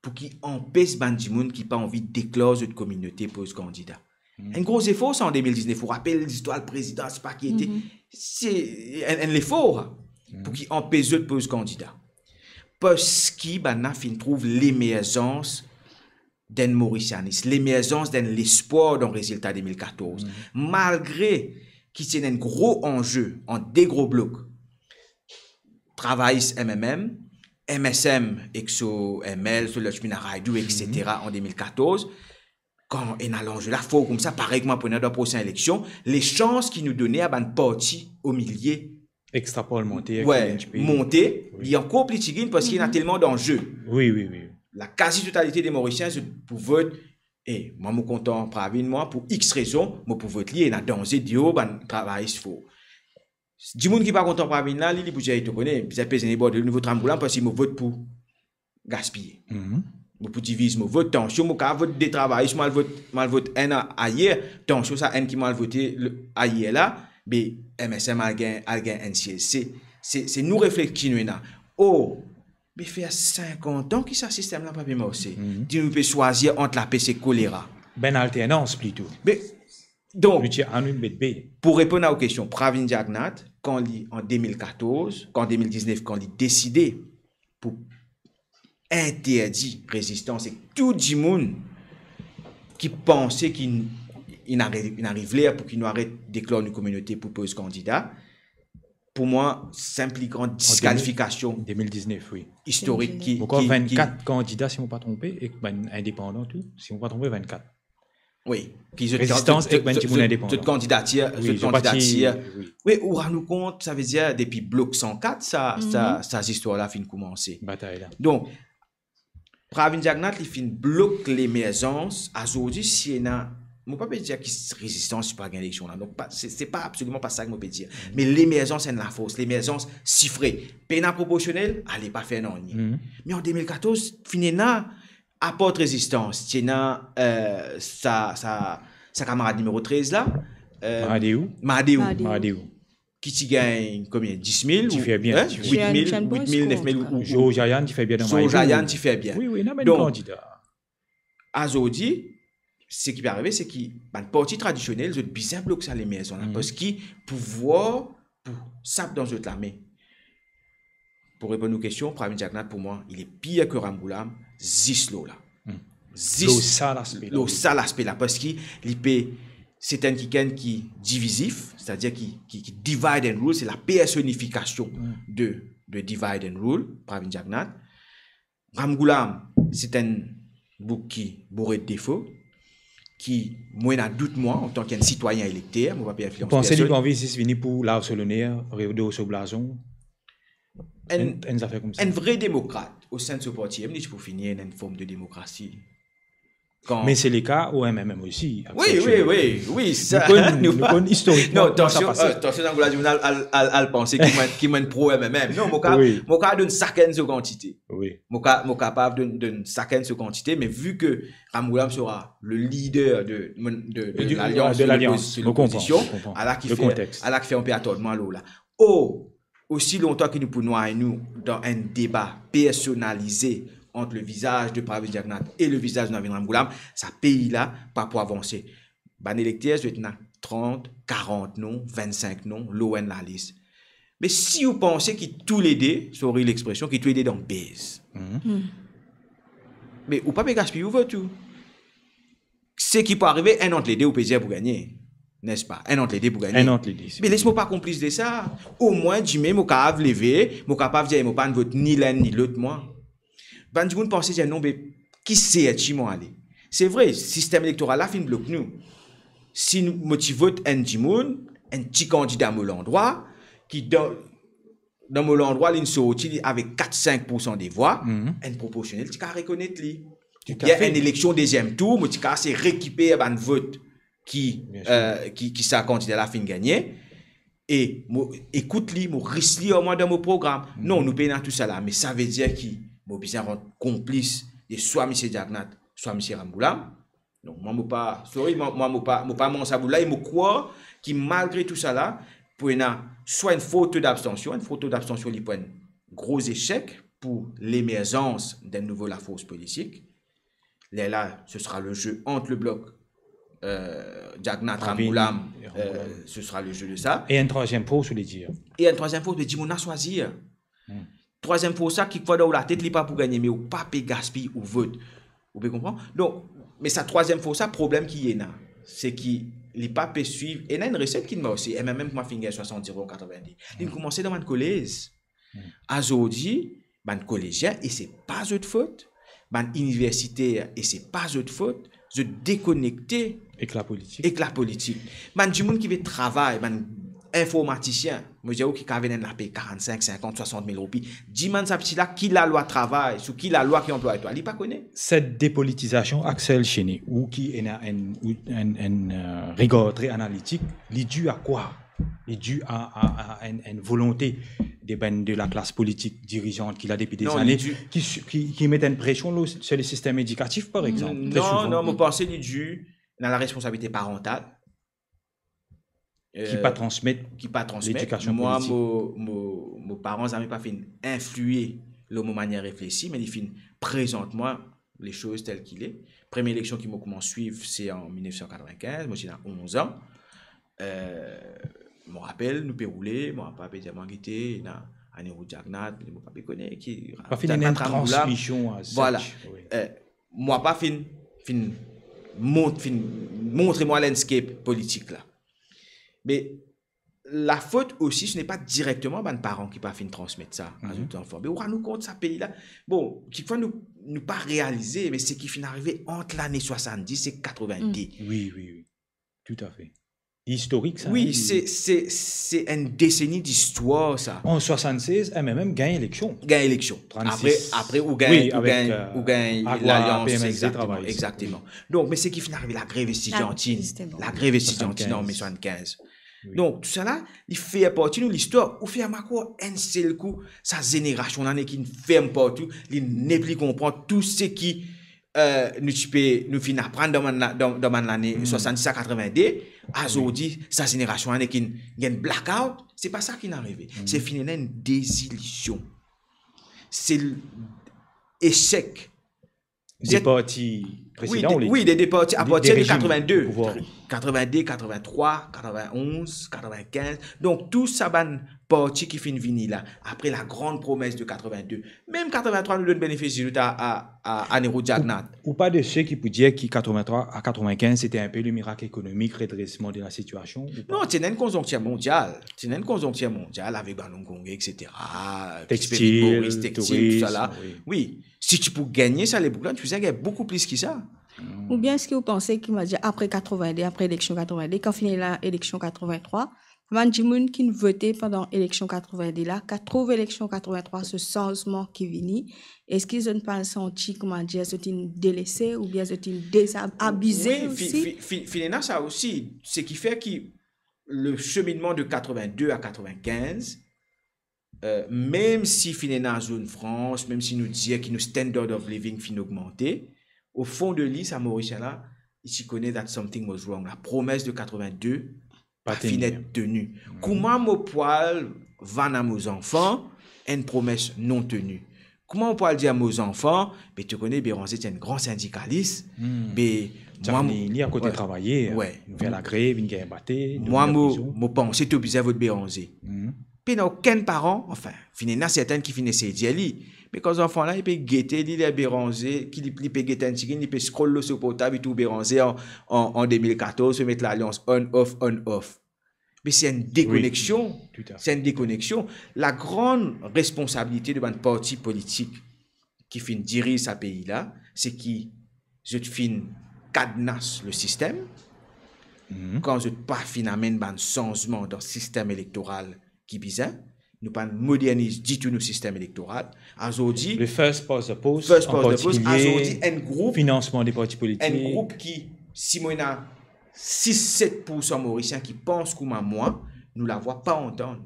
pou ki anpes bann dimoun ki pa anvi deklar zot kominote poz kandida. Enn gro zefor sa an de mil diznef, ou rapel listwar prezidans pa ki ete, se enn, enn lefor pou ki anpes zot poz kandida. Parski bannla finn trouv lemerzans d'enn Morisianis, lemerzans d'enn lespwar dan rezilta de mil katorz. Malgre ki ti ena enn gro anze ant de gro blok, travayis M M M, M S M ek so M L, so Lakshmi Naidu, et cetera, an de mil katorz, kan ena lanze la for koumsa, parey kouma pou ena dan prosin eleksion, lesans ki nou done a bann parti omilie, extra parlementaire, we, ki ena enn tipe monte, wi, li ankor pli tiginn parski ena telman danze. Wi, wi, wi. Lakazi totalite de Morisien, zot pou vot, e mwa, mo kontan Pravind, mwa, pou X rezon, mo pou vot li, ena danze deor, bann travayis for. Dimoun ki pa kontan Pravind la, li, li pou dir, "E, to kone, bizin peze nebor de nivo tram goulam, parski mo vot pou gaspiye. Mo pou diviz mo vot, tansion, mo kapav vot de travayis, mo al vot, mo al vot enn a-, ayer, tansion sa enn ki mo al vote le-, ayer la, be M S M al gagn, al gagn enn siez." Se, se, se nou refleks ki nou ena. Or, be fer sinkant an ki sa sistem la pa pe marse. Dir nou pe swazir ant lapes ek kolera. Be enn alternans plito. Be, donk, nou ti anou met be. Pou reponn a ou kestion, Pravind Jagannath, kan li, an de mil katorz, kan de mil diznef, kan li deside pou interdi rezistans, ek tou dimoun ki panse ki inn ari-, inn ariv ler pou ki nou aret deklar nou kominote pou poz kandida, pou mwa, se enn pli gran diskalifikasyon, de mil diznef, wi, istorik ki, mo krwar, ki, ki vennkat kandida, si mo pa tronpe, ek bann indepandan tou, si mo pa tronpe, vennkat. Wi, ki zot rezistans, zot, ek bann dimoun indepandan, zot kandidatir, wi, zot kandidatir, wi. Wi, ou rann ou kont, savedir, depi blok san kat, sa, sa, sa zistwar la finn koumanse. Batay la. Donk, Pravind Jagannath, li finn blok lemerzans. Azordi, si ena, mo pa pe dir ki rezistans si pa gagn eleksion la. Donk, pa, se, se pa, absoliman pa sa ki mo pe dir. Me lemerzans enn lafors, lemerzans sifre. Pena proporsionel, ale, pa fer nanye. Me an de mil katorz, finn ena, apar rezistans, ti ena, eh, sa, sa, sa kamarad nimero trez la, eh, Mahadeo. Mahadeo. Mahadeo. Mahadeo. Ki ti gagn konbien? Dis mil? Ti fer bien, ti fer bien. Wit mil, wit mil, nef mil ou, ou George Ayan ti fer bien dan Mahadeo. George Ayan ti fer bien. Wi, wi, ena bann kandida. Donk, azordi, seki pe arive, se ki bann parti tradisionel, zot bizin blok sa lemerzans la, parski pouvwar pou sap dan zot lame. Pou reponn ou kestion, Pravind Jagannath, pou mwa, il est pire que Ramgoolam, zis lor la. Zis lor sa laspe la, lor sa laspe la, parski li pe, se enn kikenn ki divizif, setadir ki, ki, ki divide and rule, se lapersonifikasyon de, de divide and rule, Pravind Jagannath. Ramgoolam, se enn boug ki boure de defo, ki, mo ena dout mwa, antanki enn sitwayin elekter, mo pa pe inflians personn. Ou panse li pou anvi zis vini pou lav so loner, redor so blazon? Enn, enn, enn zafer koumsa. Enn vre demokrat, o sein de so parti, li ti pou fini ena enn form de demokrasi. Kan... Me se leka o M M M osi, wi, aktielman. Wi, wi, wi, sa, nou, nou konn istorikman kouma sa pase. Non, tansion, eh, tansion, Ramgoolam, al, al, al, al panse ki mo, ki mo pro M M M. Non, mo ka, wi, mo ka donn sakenn so kantite. Wi. Mo ka, mo kapav donn, donn sakenn so kantite, me vi ke Ramgoolam sera le leader de, de, de, de l'alliance, de l'alliance, de l'opposition, mo konpran, mo konpran. Ala ki fer, le contexte, ala ki fer enn pe atann mwa lor la. Or, osi lontan ki nou pou nway nou dan enn deba personalize ant le vizaz de Pravind Jagannath e le vizaz de Navin Ramgoolam, sa pei la pa pou avanse. Bann elekter, zot ena trant, karant non, vennsink non lor enn lalis. Me si ou panse ki toulede, sorry lekspresion, ki toulede dan bez, me ou pa pe gaspiy ou vot ou. Seki pou arive, enn ant lede ou pe dir pou gagne, nespa? Enn ant lede pou gagne. Enn ant lede, se... Me les mo pa konplis de sa. Omwin dime mo kapav leve, mo kapav dir mo pa'nn vot ni lenn ni lot mwa. Bann dimoun panse dir, "Non, be ki serti mo ale?" Se vre, sistem elektoral la finn blok nou. Si nou, mo ti vot enn dimoun, enn ti kandida mo landrwa, ki dan, dan mo landrwa, linn sorti, li avek kat sink poursan de vwa, enn proporsionel ti kav rekonet li. Oubien enn eleksion deziem tour, mo ti kav se rekiper bann vot ki, ki sa kandida la finn gagne. E mo ekout li, mo risk li ar mwa dan mo program. Non, nou pena tousala, me sa vedir ki mo bizin rant konplis de swa misie Jagannath, swa misie Ramgoolam. Donk, mwa, mo pa, sorry, mwa, mwa, mo pa, mo pa manz sa boul la, e mo krwar ki malgre tousala, pou ena swa enn for to dabstansion, enn for to dabstansion, li pou enn gro zesek pou lemerzans d'enn nouvo lafors politik. Lerla, ce sera le jeu entre le bloc, euh, Jagannath Ramgoolam, euh, ce sera le jeu de ça. E enn trwaziem fors, ou le dir. E enn trwaziem fors, me dimoun la swazir. Trwaziem fors sa, kikfwa dan ou latet, li pa pou gagne, me ou pa pe gaspiy ou vot. Ou pe konpran? Donk, me sa trwaziem fors sa, problem ki ena, se ki li pa pe swiv, ena enn reset ki marse, e mem, mem kan mwa finn gagn swasant-de an katrevin-de, linn koumanse dan bann kolez. Azordi, bann kolezien, e se pa zot fot, bann iniversiter, e se pa zot fot, zot dekonekte ek lapolitik. Ek lapolitik. Bann dimoun ki ve travay, bann informatisien, mo dir ou ki kav ena enn lape karannsink, sinkant, swasant mil roupi, dimann sa piti la ki lalwa travay, sou ki lalwa ki anplway twa, li pa kone. Set depolitizasion, Axel Chesnais, ou ki ena enn, ou enn, enn, euh, regar tre analitik, li di a kwa? Li di a, a, a enn, enn volonte de bann de laklas politik dirizant ki la depi de zane, ki, ki, ki met enn presion lor, sir le sistem edikatif, par exanp. Non, non, mo panse li di dan laresponsabilite parantal, ki pa transmet, ki pa transmet ledikasion politik. Mwa, mo, mo, mo paran zame pa finn inflie lor mo manier reflesi, me li finn prezant mwa lesoz tel ki li. Premie eleksion ki mo koumans swiv, se an mil nef san katrevin-kinz, mo ti ena onz an. Euh, mo rapel, nou pe roule, mo papa pe dir mwa, gete, ena Anirudh Jagannath, mo pa pe kone ki, pa finn ena enn transmision as such. Vwala. Euh, mo papa finn, finn mont-, finn montre mwa landscape politik la. Me lafot osi, se n'est pas directement bann paran ki pa finn transmet sa a zot zanfan. Me ou rann ou kont sa pei la, bon, kikfwa nou, nou pa realize, me seki finn arive ant lane swasanndis e katrevin-de. Wi, wi, wi. Toutafe. Istorik sa, wi, hein, se, se, se enn deseni distwar sa. An swasannsez, M M M gagn eleksion. Gagn eleksion. Apre, apre ou gagn, wi, ou gagn, euh, ou gagn Agwa, lalians, P M S D, egzakteman, travay. Egzakteman. Donk, me seki finn arive, lagrev estidiantin, lagrev estidiantin an me swasann-kinz. Wi. Donk, tousala, li fer parti nou listwar. Ou fer remark enn sel kou, sa zenerasion la nek inn ferm partou, li nepli konpran tou seki, euh, nou ti pe, nou finn aprann dan bann la-, dan, dan bann lane swasanndis a katrevin-de, azordi, sa zenerasion la nek inn gagn blackout, se pa sa ki inn arive. Se finn ena enn dezilizion. Se l-, esek. De parti presedan, wi, de, wi, de, de parti, apartir de katrevin-de, katrevin-de, katrevin-trwa, katrevin-onz, katrevin-kinz. Donk, tou sa bann parti ki finn vini la, apre la grande promesse de katrevin-de, mem katrevin-trwa, nou donn benefis didout a, a, a Anirudh Jagannath. Ou, ou pa de seki pou dir ki katrevin-trwa a katrevin-kinz, sete inpe le mirak ekonomik, redresman de la sitiasion, ou pa? Non, ti ena enn konzonktir mondial. Ti ena enn konzonktir mondial avek bann Hongkongais, et cetera, ki ti pe vinn Moris, textile, tousala. Wi. Si ti pou gagne sa leboug la, ti bizin gagn boukou plis ki sa. Oubien eski ou panse ki, on va dir, apre katrevin-de, apre eleksion katrevin-de, kan finn ena eleksion katrevin-trwa, bann dimoun ki inn vote pandan eleksion katrevin-de la, kan trouv eleksion katrevin-trwa, se sanzman ki vini, eski zot pa santi, kouma dir, zot inn delese oubien zot inn dezabize osi? Wi, fi-, fi-, fi-, finn ena sa osi. Seki fer ki le cheminement de quatre-vingt-deux à quatre-vingt-quinze, euh, mem si finn ena zone franche, mem si nou dir ki nou standard of living finn ogmante, au fond de li, sa Morisien la, li ti kone that something was wrong. La promesse de quatre-vingt-deux pa finn et teni. Kouma mo pou al vann a mo zanfan enn promes non teni? Kouma mo pou al dir a mo zanfan, be to kone Beranze ti enn gran sindikalis, be mwa, mo, li akote travayer, wi, fer lagrev, inn gagn bate, mwa, mo, mo panse to bizin vot Beranze. Pena okenn paran, anfin, finn ena sertin ki finn esey dir li. Me kan zanfan la, li pe gete li, ler Beranze, ki li, li pe get enn tigit, li pe scroll lor so portab, li trouv Beranze an, an, an de mil katorz, pe met lalians on, off, on, off. Me se enn dekoneksion. Wi, toutafe. Se enn dekoneksion. La gran responsabilite de bann parti politik ki finn diriz sa pei la, se ki zot finn kadnas le sistem, kan zot pa finn amenn bann sanzman dan sistem elektoral ki bizin, nou pa'nn moderniz ditou nou sistem elektoral. Azordi, le first past the post, first past the post, an partikilie, azordi, enn group, finansman de parti politik, enn group ki, si mo ena sis, set poursan Morisien ki pans kouma mwa, nou lavwa pa antann.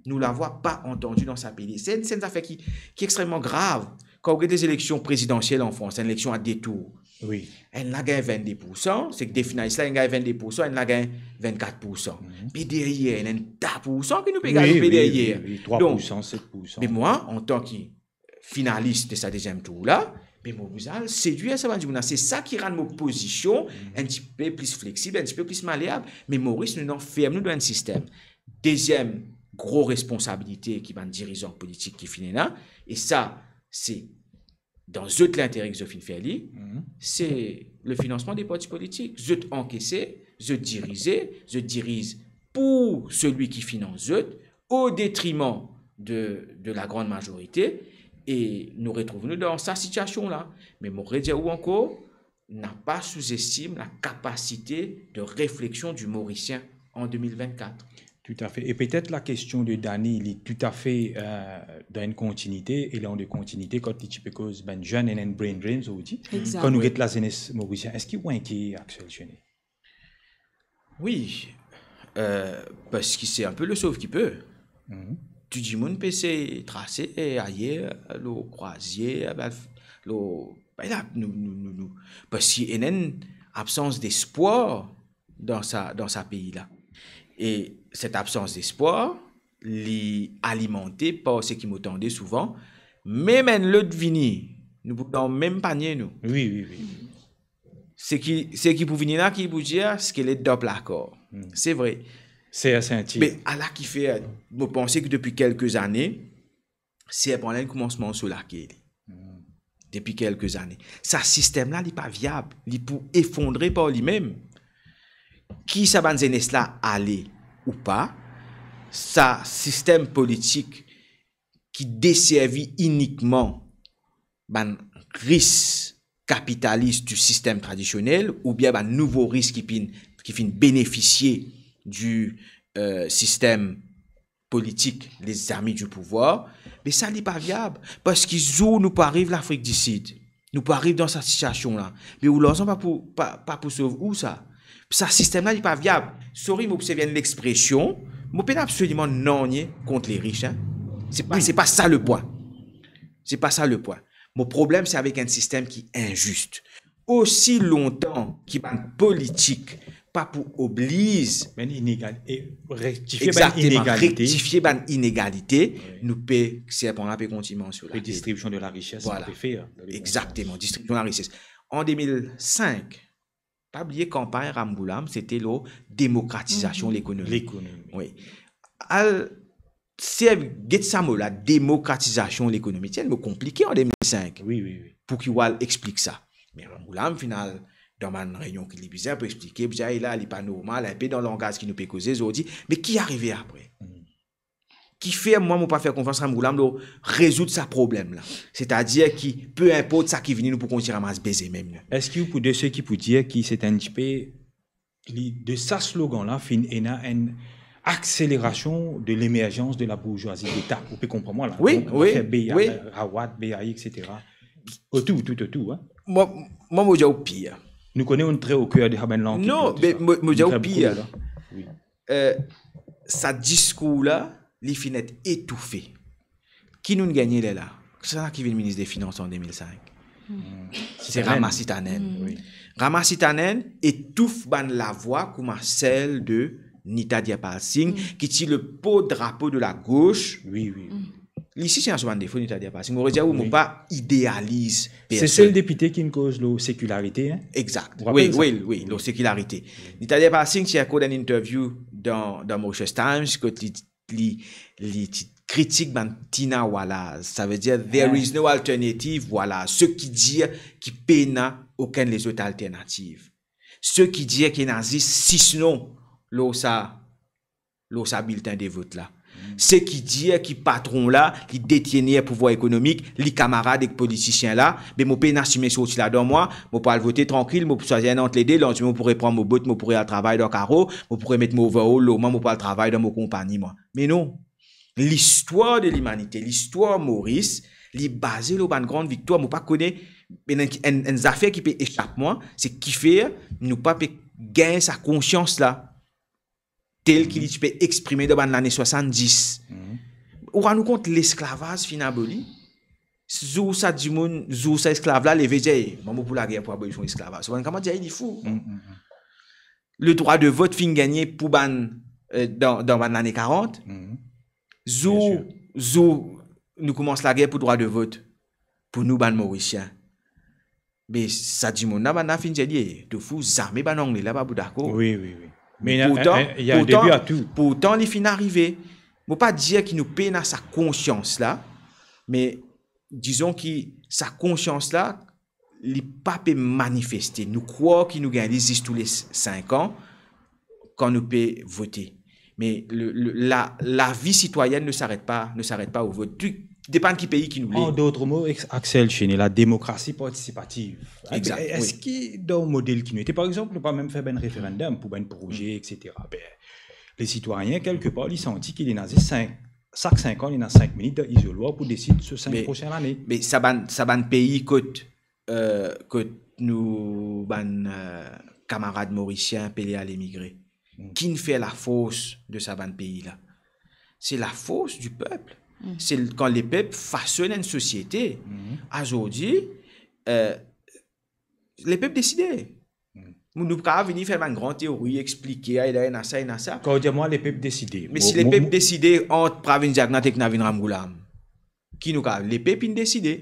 Nou lavwa pa antandi dan sa pei. Se, se enn zafer ki, ki extrememan grav. Kan ou get lezileksion prezidansiel an Frans, enn eleksion a de tour, wi, enn la gagn vennde poursan, se ki de finalis la, enn gagn vennde poursan, enn la gagn vennkat poursan. Pe deryer, ena enn ta poursan ki nou pe galope deryer. Wi, wi, wi, trwa poursan, set poursan. Donk, me mwa, antan ki finalis de sa deziem tour la, me mo bizin al sedwir sa bann dimoun la. Se sa ki rann mo pozision enn tipe plis fleksib, enn tipe plis maleab. Me Moris, nou, nou anferm nou dan enn sistem. Deziem gro responsabilite ki bann dirizan politik ki finn ena, e sa, se dan zot lintere ki zot finn fer li, se le finansman de parti politik. Zot ankese, zot dirize, zot diriz pou selwi ki finans zot, o detriman de, de la grann mazorite, e nou retrouv nou dan sa sitiasion la. Me mo redir ou ankor, napa souzestim la kapasite de refleksion di Morisien an de mil vennkat. Toutafe. E petet la kestion de Dani, li toutafe, euh, dan enn kontinite, elan de kontinite, kot li ti pe koz bann zenn ena enn brain drain, zordi. Exact. Kan nou get lazenes morisien, eski ou inkiet, Axel Chene? Wi, euh, parski se enn pe le sauve qui peut. Tou dimoun pe esey trase ayer, lor Croisière, lor, be la, nou, nou, nou, nou, parski ena enn absans despwar dan sa, dan sa pei la. E set absans despwar, li alimante par seki mo tande souvan, mem enn lot vini, nou pou dan mem panie, nou. Wi, wi, wi. Seki, seki pou vini la, ki pou dir, skelet dan plakar. Se vre. Ser sentir. Me ala kifer, mo panse ki depi kelke zane, serpan la inn koumans manz so lake li. Depi kelke zane. Sa sistem la, li pa viab. Li pou efondre par limem. Ki sa bann zenes la ale ou pa, sa sistem politik ki deservi inikman bann ris kapitalis di sistem tradisionel oubien bann nouvo ris ki finn, ki finn benefisie di, euh, sistem politik, lezami di pouvwar, me sa li pa viab. Parski zour nou pou ariv Lafrik di Sid, nou pou ariv dan sa sitiasion la, me ou larzan pa pou, pa, pa pou sov ou sa. Sa sistem la, li pa viab. Sorry, mo pou servi enn lexpresion, mo pena absoliman nanye kont leris, hein. Se pa, se pa sa lepwin. Se pa sa lepwin. Mo problem, se avek enn sistem ki inzis. Osi lontan ki bann politik pa pou obliz bann inegal-, e rektifie bann inegalite. Egzakteman, rektifie bann inegalite, wi, nou pe, serpan la pe kontign manz so lake. Redistribution de la richesse, vwala, nou pe fer dan le bon sans. Egzakteman, distribusion de la richesse. An de mil senk, pa bliye kanpagn Ramgoolam, sete lor demokratizasion lekonomi. Lekonomi. Wi. Al, se, get sa mo la, demokratizasion lekonomi. Ti enn mo konplike an de mil senk. Wi, wi, wi. Pou ki ou al explik sa. Me Ramgoolam, final, dan bann reynion ki li bizin pou explike, bizin, e la, li pa normal, inpe dan langaz ki nou pe koze zordi. Me ki arive apre? Kifer mwa, mo pa fer konfians Ramgoolam lor rezoud sa problem la. Setadir ki, pe inport sa ki vini, nou pou kontign ramas beze mem, nou. Eski ou pou de seki pou dir ki se enn tipe, li, de sa slogan la, finn ena enn akselerasion de lemerzans de la bourgeoisie d'État? Ou pe konpran mwa la? Wi, wi, wi. Donk, nou fer B A, Rawat, B A I, et cetera. Otour, tou otour, hein. Mwa, mwa, mo dir ou pir. Nou kone ou tre o ker de sa bann lankit la, tou sa. Non, me mo, mo dir ou pir. Wi. Euh, sa diskour la, li finn et etoufe. Ki nou'nn gagne lerla? Kisannla ki vinn minis de finans an de mil senk? Se Ramasitanenn. Wi. Ramasitanenn etouf bann lavwa kouma sel de Nita Deepalsingh, ki ti le porte-drapeau de la gauche. Wi, wi, wi. Li si ti ena so bann defo, Nita Deepalsingh. Mo redir ou, mo pa idealiz personn. Se sel depite ki'nn koz lor sekilarite, hein? Exact. Ou rapel sa? Wi, wi, wi, lor sekilarite. Nita Deepalsingh ti ankor dan enn interview dan, dan Mauritius Times, kot li, li, li ti kritik bann Tina Wallas. Savedir, there is no alternative, vwala. Seki dir ki pena okenn lezot alternativ. Seki dir ki ena zis sis non lor sa lor sa biltin de vot la. Seki dir ki patron la, li detenir pouvwar ekonomik, li kamarad ek politisien la, be mo pena sime sorti ladan mwa, mo pou al vote trankil, mo pou swazir enn ant lede, landime mo pou repran mo bot, mo pou re al travay dan karo, mo pou remet mo overall lor mwa, mo pou al travay dan mo konpagni mwa. Me non. Listwar de limanite, listwar Moris, li baze lor bann gran viktwar. Mo pa kone, enn, enn, enn zafer ki pe esap mwa, se kifer nou pa pe gagn sa konsians la, tel ki li ti pe exprime dan bann lane swasanndis. Ou rann ou kont, lesklavaz finn aboli. Zour sa dimoun, zour sa esklav la leve dir, "Ey, mwa mo pou lager pou abolision lesklavaz." So bann koumans dir, "Ey, li fou." Le drwa de vot finn gagne pou bann, euh, dan, dan bann lane karant. Zour, zour nou koumans lager pou drwa de vot pou nou bann Morisien. Me sa dimoun la, bann la finn dir li, "Eh, to fou, zame bann Angle la pa pou dakor." Wi, wi, wi. Me pourtan, pourtan, pourtan, li finn arive. Mo pa dir ki nou pena sa konsians la, me dizon ki sa konsians la, li pa pe manifeste. Nou krwar ki nou gagn li zis tou le s-, sink an, kan nou pe vote. Me le, le, la, la vie citoyenne ne s'arrête pas, ne s'arrête pas au vote. Tou depann ki pei ki nou le. En d'autres mots, ex-, Axel Chesnais, la démocratie participative. Exact, wi. Eski dan model ki nou ete, par exanp, nou pa mem fer bann referendum pou bann proze, et cetera. Be, le sitwayin, kelke par, li santi ki li ena zis sink, sak sink an, li ena sink minit dan izolwar pou desid so sink prosin lane. Me sa bann, sa bann pei kot, euh, kot nou bann, euh, kamarad Morisien pe ale emigre. Ki finn fer lafors de sa bann pei la? Se lafors di pep. Se l-, kan lepep fasonn enn sosiete. Azordi, euh, lepep deside. Nou pa kapav vini fer bann gran teori, explike, ah, ena sa, ena sa. Kan ou dir mwa lepep deside, me si lepep deside ant Pravin Jagannath ek Navin Ramgoolam, ki nou kapav, lepep inn deside.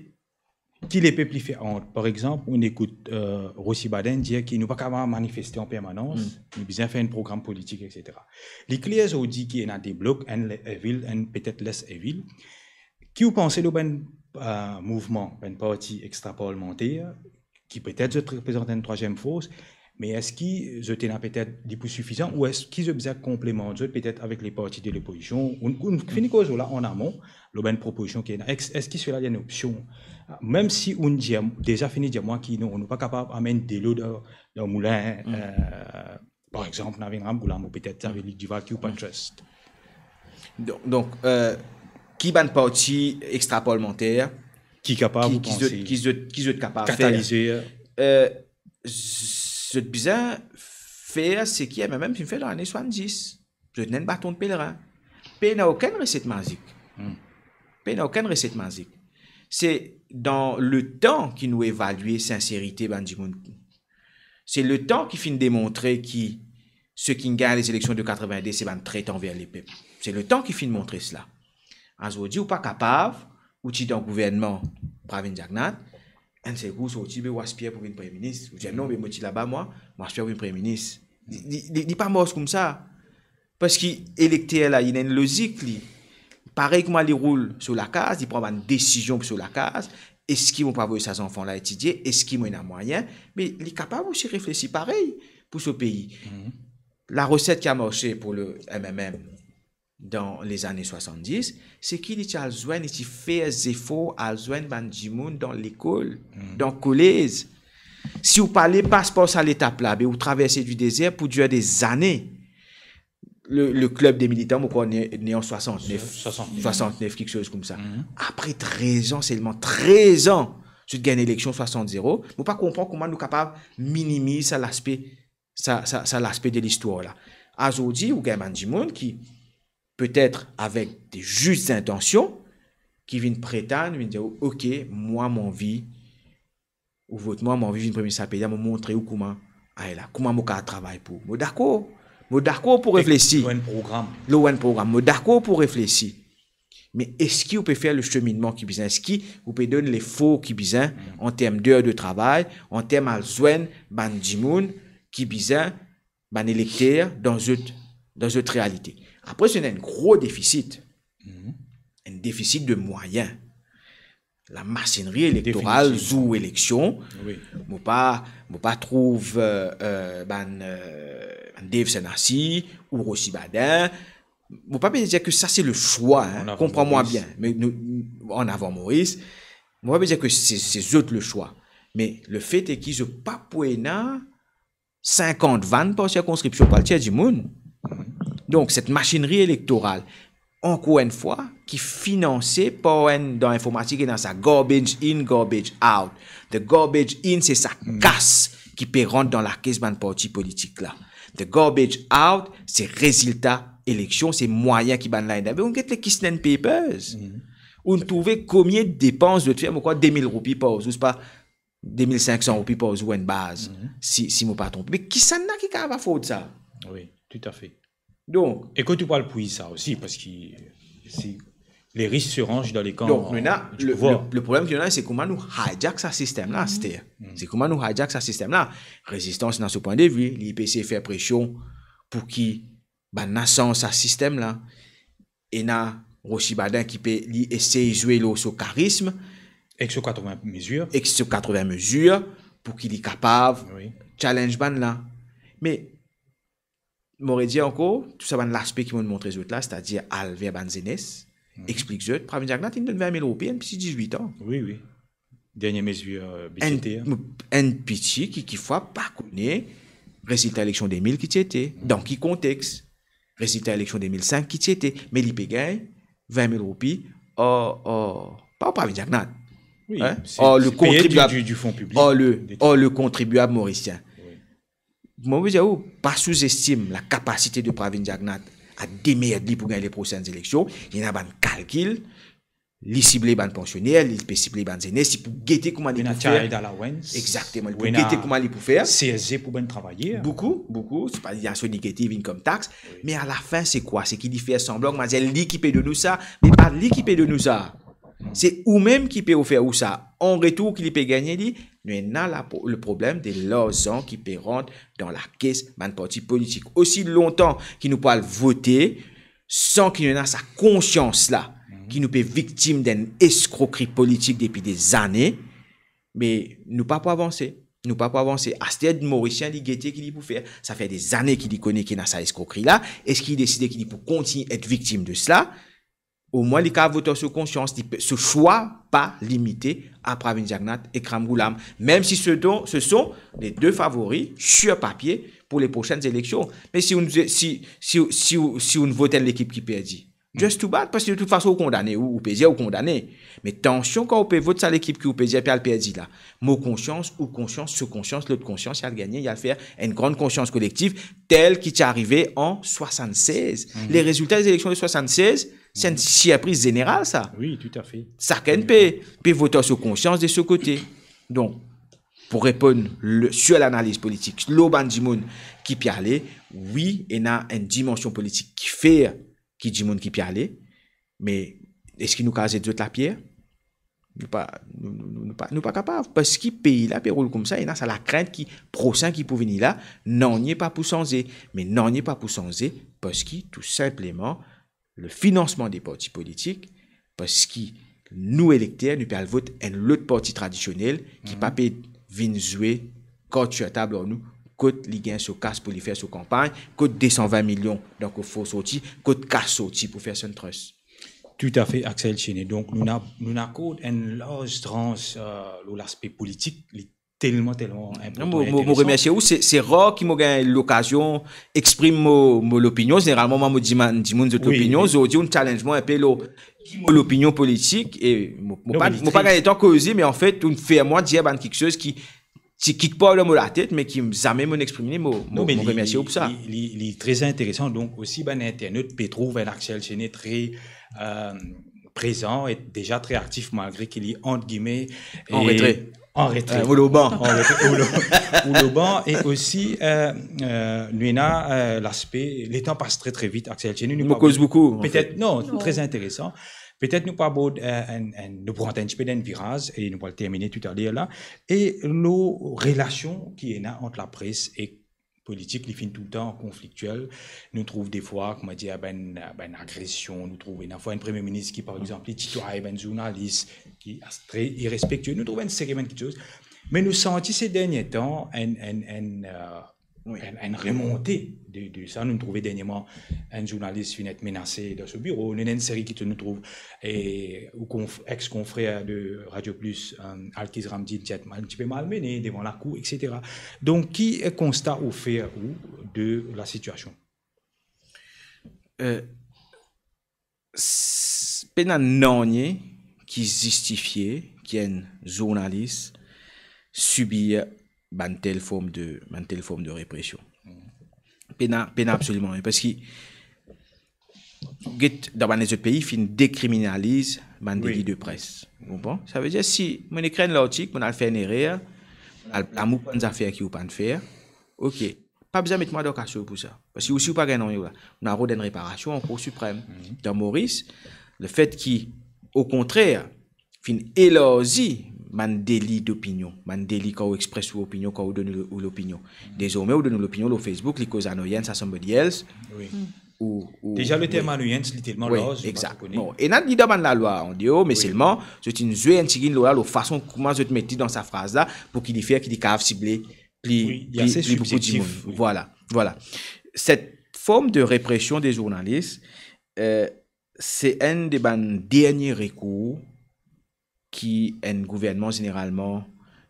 Ki lepep li fer ant, par exanp, ou ekout, euh, Rossy Baden dir ki nou pa kapav manifeste an permanans, nou bizin fer enn program politik, et cetera. Li kler zordi ki ena de blok, enn le-, vil, enn petet les vil. Ki ou panse lor bann, euh, mouvman, bann parti extraparlemanter, ki petet zot reprezant enn trwaziem fors, me eski zot ena petet li pou sifizan, ou eski zot bizin konplemant zot petet avek le parti de lopozision? Ou, ou finn koz la an amon, lor bann propozision ki ena. Ex-, eski sela li enn opsion? Mem si ou dir, deza fini dir mwa ki non, nou pa kapav amenn delo dan, dan moulin, euh, par exanp, Navin Ramgoolam, ou petet Xavier Luc Duval ki ou pa trust. Donk, donk, euh, ki bann parti extraparlemanter ki kapav, ki, ou ki zot, panse, ki zot, ki zot kapav fer? Katalize, euh, euh, z-, zot bizin fer seki M M M finn fer dan lane swasanndis. Zot ena enn baton de pelerin. Pena okenn reset mazik. Pena okenn reset mazik. Se dan le tan ki nou evalie sinserite bann dimoun. Se le tan ki finn demontre ki seki gagn lezileksion de katrevinde se bann tret anver lepep. Se le tan ki finn montre sela. Azordi, ou pa kapav, ou ti dan gouvernman Pravin Jagannath, enn sel kou sorti, be ou aspir pou vinn premie minis. Ou dir, "Non, be mo ti laba mwa, mo aspir pou vinn premie minis." Li, li, li, li pa mars koumsa. Parski elekter la, li ena enn lozik, li. Parey kouma li roul so lakaz, li pran bann desizion pou so lakaz. Eski mo pou avoy sa zanfan la etidie? Eski mo ena mwayin? Me li kapav osi reflesi parey pou so pei. Lareset ki a marse pou le M M M dan lezane swasanndis, seki li ti al zwenn, li ti fer zefor al zwenn bann dimoun dan lekol, dan kolez. Si ou pa ale pas par sa letap la, be ou traverse di dezer pou dir dezane. Le, le klib de militan, mo krwar, ne, ne an swasantnef, swasantnef, kiksoz koumsa. Apre trez an selman, trez an, zot gagn eleksion swasant zero, mo pa konpran kouma nou kapav minimiz sa laspe, sa, sa, sa laspe de listwar la. Azordi, ou gagn bann dimoun ki, petet avek de zis zintansion, ki vinn pretann, vinn dir, "Ok, mwa, mo anvi, ou vot mwa, mo anvi vinn premie minis sa pei la, mo montre ou kouma, ay la, kouma mo kapav travay pou ou." Mo dakor. Mo dakor pou reflesi. Lor enn program. Lor enn program. Mo dakor pou reflesi. Me eski ou pe fer le seminnman ki bizin? Eski ou pe donn lefor ki bizin an term d'heure de travay, an term al zwenn bann dimoun ki bizin, bann elekter dan zot, dan zot realite? Apre, se ena enn gro defisit. Enn defisit de mwayin. Lamasinri elektoral, zour eleksion, mo pa, mo pa trouv, euh, euh, bann, euh, bann Dave Sanasi ou Rossy Baden. Mo pa pe dir ke sa se le swa, hein, konpran mwa bien, me nou, an avan Moris, mo pa pe dir ke se, se zot le swa. Me le fet e ki zot pa pou ena sinkant vann par sirkonskripsion pou al tir dimoun. Donk, set masinri elektoral, ankor enn fwa, ki finanse par enn, dan linformatik ena sa garbage in, garbage out. The garbage in, se sa kas ki pe rant dan lakes bann parti politik la. The garbage out, se rezilta eleksion, se mwayin ki bann la ena. Be, ou get le KISNEN Papers. Ou trouve konbien depans zot fer, mo krwar de mil roupi par zour, se pa de mil sink san roupi par zour enn baz, si, si mo pa tronpe. Me kisannla ki kapav aford sa? Wi, toutafe. Donk, e kot ou pou al pran sa osi, parski si les risques se rangent dans les camps, donk, nou ena, le, le, le problem ki nou ena, se kouma nou hijack sa sistem la, aster. Se kouma nou hijack sa sistem la. Rezistans ena so pwin de vi, li pe esey fer presion pou ki bann la sanz sa sistem la. Ena Rossy Baudin ki pe, li esey zwe lor so karism, ek so katrevin mezir, ek so katrevin mezir, pou ki li kapav, wi, challenge bann la. Me, mo redir ankor, tou sa bann laspe ki mo montre zot la, setadir al ver bann zenes, explik zot, Pravin Jagannath, li donn vin mil roupi enn piti diz-wit an. Wi, wi. Dernie mezir, euh, enn, bidzeter. Enn piti ki, kikfwa, pa kone rezilta eleksion de mil ki ti ete, dan ki kontex, rezilta eleksion de mil sink ki ti ete, me li pe gagn vin mil roupi, ar, ar, pa ar Pravin Jagannath. Wi, se, ar le kontribiab, se peye di, di, di fon piblik, ar le, de tout, ar le kontribiab morisien. Wi. Mo pe dir ou, pa souzestim lakapasite de Pravin Jagannath a demerd li pou gagn le prosenn eleksion. Li ena bann kalkil, li sible bann pansioner, li pe sible bann zenes, li pou gete kouma li pou fer. Ena child allowance. Exactement, li pou gete kouma li pou fer. Ena C S G pou bann travayer. Boukou, boukou. Se pa li aste li gete, vinn kom tax. Wi. Me alafin, se kwa? Se ki li fer sanblan, kouma dir, li ki pe donn ou sa, me pa li ki pe donn ou sa. Se ou mem ki pe ofer ou sa. An retour ki li pe gagne li, nou ena la, le problem de larzan ki pe rant dan lakes bann parti politik. Osi lontan ki nou pou al vote, san ki nou ena sa konsians la, ki nou pe viktim d'enn eskrokri politik depi dezane, me nou pa pou avanse. Nou pa pou avanse. Aster, Morisien, li gete ki li pou fer. Sa fer dezane ki li kone ki ena sa eskrokri la. Eski li deside ki li pou kontign et viktim de sela? Omwin li kapav vot ar so konsians, li pe, so swa pa limite a Pravin Jagannath ek Ram Ghulam, mem si ce don, ce sont les deux favoris sur papier pour les prochaines élections. Me si ou, si, si, si, si ou vot enn lekip ki perdi, just too bad, parski de tout fason ou kondane, ou, ou pe dir ou kondane. Me tansion kan ou pe vot sa lekip ki ou pe dir pe al perdi la. Mo konsians, ou konsians, so konsians, lot konsians, li al gagne, li al fer enn gran konsians kolektiv, tel ki ti arive an swasannsez. Mhm. Les résultats des élections de swasannsez, se enn sirpriz zeneral sa. Wi, toutafe. Sakenn pe, pe vot ar so konsians de so kote. Donk, pou reponn le, sur lanaliz politik, lor bann dimoun ki pe ale, wi, ena enn dimansion politik ki fer ki dimoun ki pe ale, me eski nou kapav zet zot lapier? Nou pa, nou, nou, nou, nou pa, nou pa kapav, parski pei la pe roul koumsa, ena sa lakrint ki prosin ki pou vini la, nanye pa pou sanze. Me nanye pa pou sanze, parski tou sinpleman, le finansman de parti politik, parski nou elekter, nou pe al vot enn lot parti tradisionel ki pa pe vinn zwe kart sir tab ar nou, kot li gagn so kas pou li fer so kanpagn, kot de san vin milion dan kof for sorti, kot kas sorti pou fer Sun Trust. Toutafe, Axel Chene. Donk, nou ena, nou ena akord enn larz trans, euh, lor laspe politik, li telman, telman inportan e interesan. Non, mo, mo, mo remersie ou. Se, se rar ki mo gagn lokazion exprim mo, mo lopinion. Zeneralman, mwa, mo dimann dimoun zot lopinion. Wi, wi. Zordi, ou challenge mwa inpe lor ki mo lopinion politik. E mo, mo pa, mo pa gagn letan koze, me anfet, ou fer mwa dir bann kiksoz ki ti kikpar dan mo latet, me ki zame mo exprim li, mo, mo, mo remersie ou pou sa. Non, me li, li, li, li tre interesan. Donk, osi bann internot pe trouv enn Axel Chene tre, euh, prezan e deza tre aktif, malgre ki li, ant gime, an retre. An retre. Euh, ou lor ban. An retre, ou lor, ou lor ban. E osi, euh, euh, nou ena, euh, laspe, letan pas tre, tre vit, Axel Chene, nou pa koz boukou, anfet. Petet, non, tre interesan. Petet nou pou abord, euh, enn, enn, nou pou rant enn tipe dan enn viraz e nou pou al termine toutaler la. E lor relasion ki ena ant lapres ek politik, li finn toultan konfliktiel. Nou trouv defwa, kouma dir, bann, bann agresion, nou trouv ena fwa enn premie minis ki, par exanp, li titway bann zournalis, ki tre irespektie. Nou trouv enn seri bann kiksoz. Me nou santi se dernie tan enn, enn, enn, euh, wi, enn, enn remonte de, de sa. Nou trouve dernierman enn zournalis finn et menase dan so biro. Nou ena enn seri ki nou trouv, e, ou konf-, ex-konfrer de Radio Plus, euh, Alkiz Ramdin, ti et mal, tipe malmene devan lakour, et cetera. Donk, ki, euh, konsta ou fer ou de lasitiasion? Euh, s-, pena nanye ki zistifie ki enn zournalis sibir bann tel form de, bann tel form de represion. Pena, pena absoliman nanye, parski get dan bann lezot pei, finn dekriminaliz bann deli de pres. Ou konpran? Savedir, si mo'nn ekrir enn lartik, mo'nn al fer enn erer, mo'nn al plamour bann zafer ki ou pa'nn fer, ok, pa bizin met mwa dan kaso pou sa. Parski ou si ou pa gagn nanye la, ou ena rod enn reparasion an Kour Siprem. Dan Moris, lefet ki, okontrer, finn elarzi bann deli dopinion, bann deli kan ou expres ou opinion, kan ou donn ou, ou lopinion. Dezorme ou donn ou lopinion lor Facebook, li koz annoyance a somebody else, ou, ou, Deza, le term annoyance, li telman larz, ou pa konn. Bon, ena li dan bann lalwa an deor, me selman, zot inn zwe enn tigit lor la, lor fason kouma zot met li dan sa fraz la, pou ki li fer ki li kapav sible pli, pli, pli boukou dimoun. Vwala, vwala. Set form de represion de zournalis, euh, se enn de bann dernie rekour ki enn gouvernman zeneralman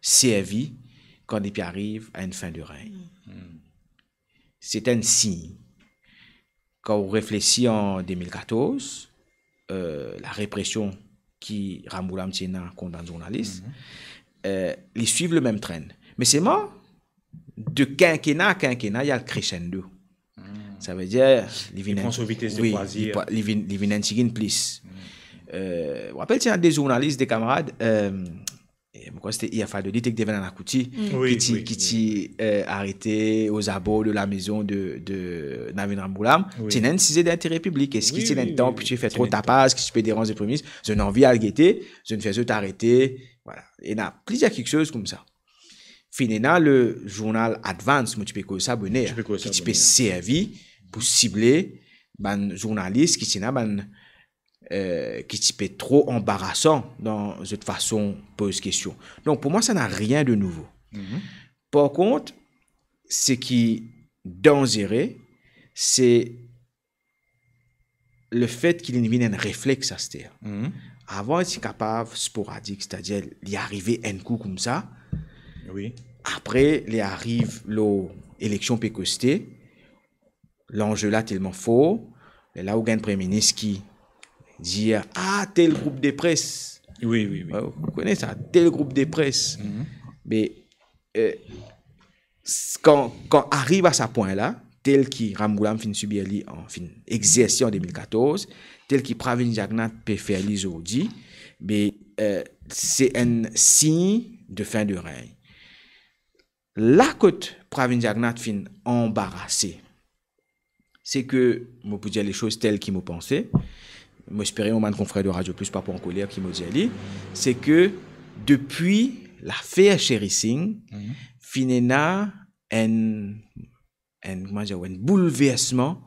servi kan li pe ariv a enn fin de regn. Se enn sign. Kan ou reflesi an de mil katorz, euh, larepresion ki Ramgoolam ti ena kont bann zournalis, euh, li swiv le mem tren. Me selman, de kinkena a kinkena, li al crescendo. Savedir, li vinn enn, li pran so vites de krwazir, li pa-, li vinn, li vinn enn tigit plis. Euh, ou rapel, ti ena de zournalis, de kamarad, euh, e mo krwar se te Irfan Dodit ek Devendra Nakouti, ki ti, ki ti, euh, arete aux abords de la maison de, de Navin Ramgoolam. Ti ena enn size d'intere piblik. Eski ti ena enn tan pou ti fer tro tapaz, ki ti pe deranz le Premie Minis? Zot ena anvi al gete, zot inn fer zot arete. Vwala. Ena plizier kiksoz koumsa. Finn ena le zournal Advance, mo ti pe koz sa boner, ki ti pe servi pou sible bann zournalis ki ti ena bann, euh, ki ti pe tro anbarasan dan zot fason poz kestion. Donk, pou mwa, sa ena rien de nouvo. Par kont, seki danzere, se lefet ki li vinn enn reflex aster. Avan, li ti kapav sporadik, setadir li arive enn kou koumsa. Apre, li ariv lor eleksion pe koste, lanze la telman for, lerla ou gagn Premie Minis ki dir, "Ah, tel group de pres." Wi, wi, wi. Ou kone sa, tel group de pres. Me, euh, s-, kan, kan ariv a sa pwin la, tel ki Ramgoolam finn sibir li an, finn exerse an de mil katorz, tel ki Pravind Jugnauth pe fer li zordi, be, euh, se enn sign de fin de regn. La kot Pravind Jugnauth finn anbarase, se ke, mo pou dir lesoz tel ki mo panse, mo espere mo bann konfrer de Radio Plus pa pou ankoler ki mo dir li, se ke depi lafer Sherry Singh, finn ena enn, enn, kouma dir, enn boulversman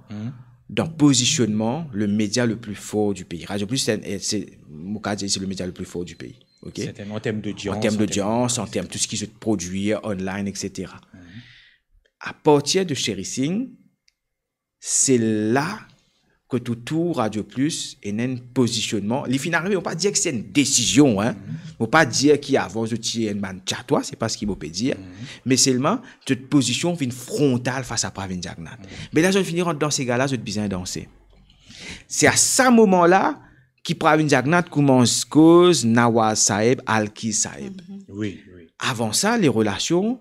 dan pozisionnman le media le pli for di pei. Radio Plus, se, se, mo kapav dir, se le media le pli for di pei. Ok? Serten, an term dodians, an term dodians, an term tou seki zot prodwir, online, et cetera. Apartir de Sherry Singh, se la kot ou trouv Radio Plus ena enn pozisionnman. Li finn arive, mo pa dir ki se enn desizion, hein. Mo pa dir ki avan zot ti enn bann tyatwa, se pa seki mo pe dir. Me selman, zot pozision vinn frontal fas a Pravind Jugnauth. Me la, zot fini rant dan sega la, zot bizin danse. Se a sa moman la ki Pravind Jugnauth koumans koz Nawaz Saeb, Alki Saeb. Wi, wi. Avan sa, le relasion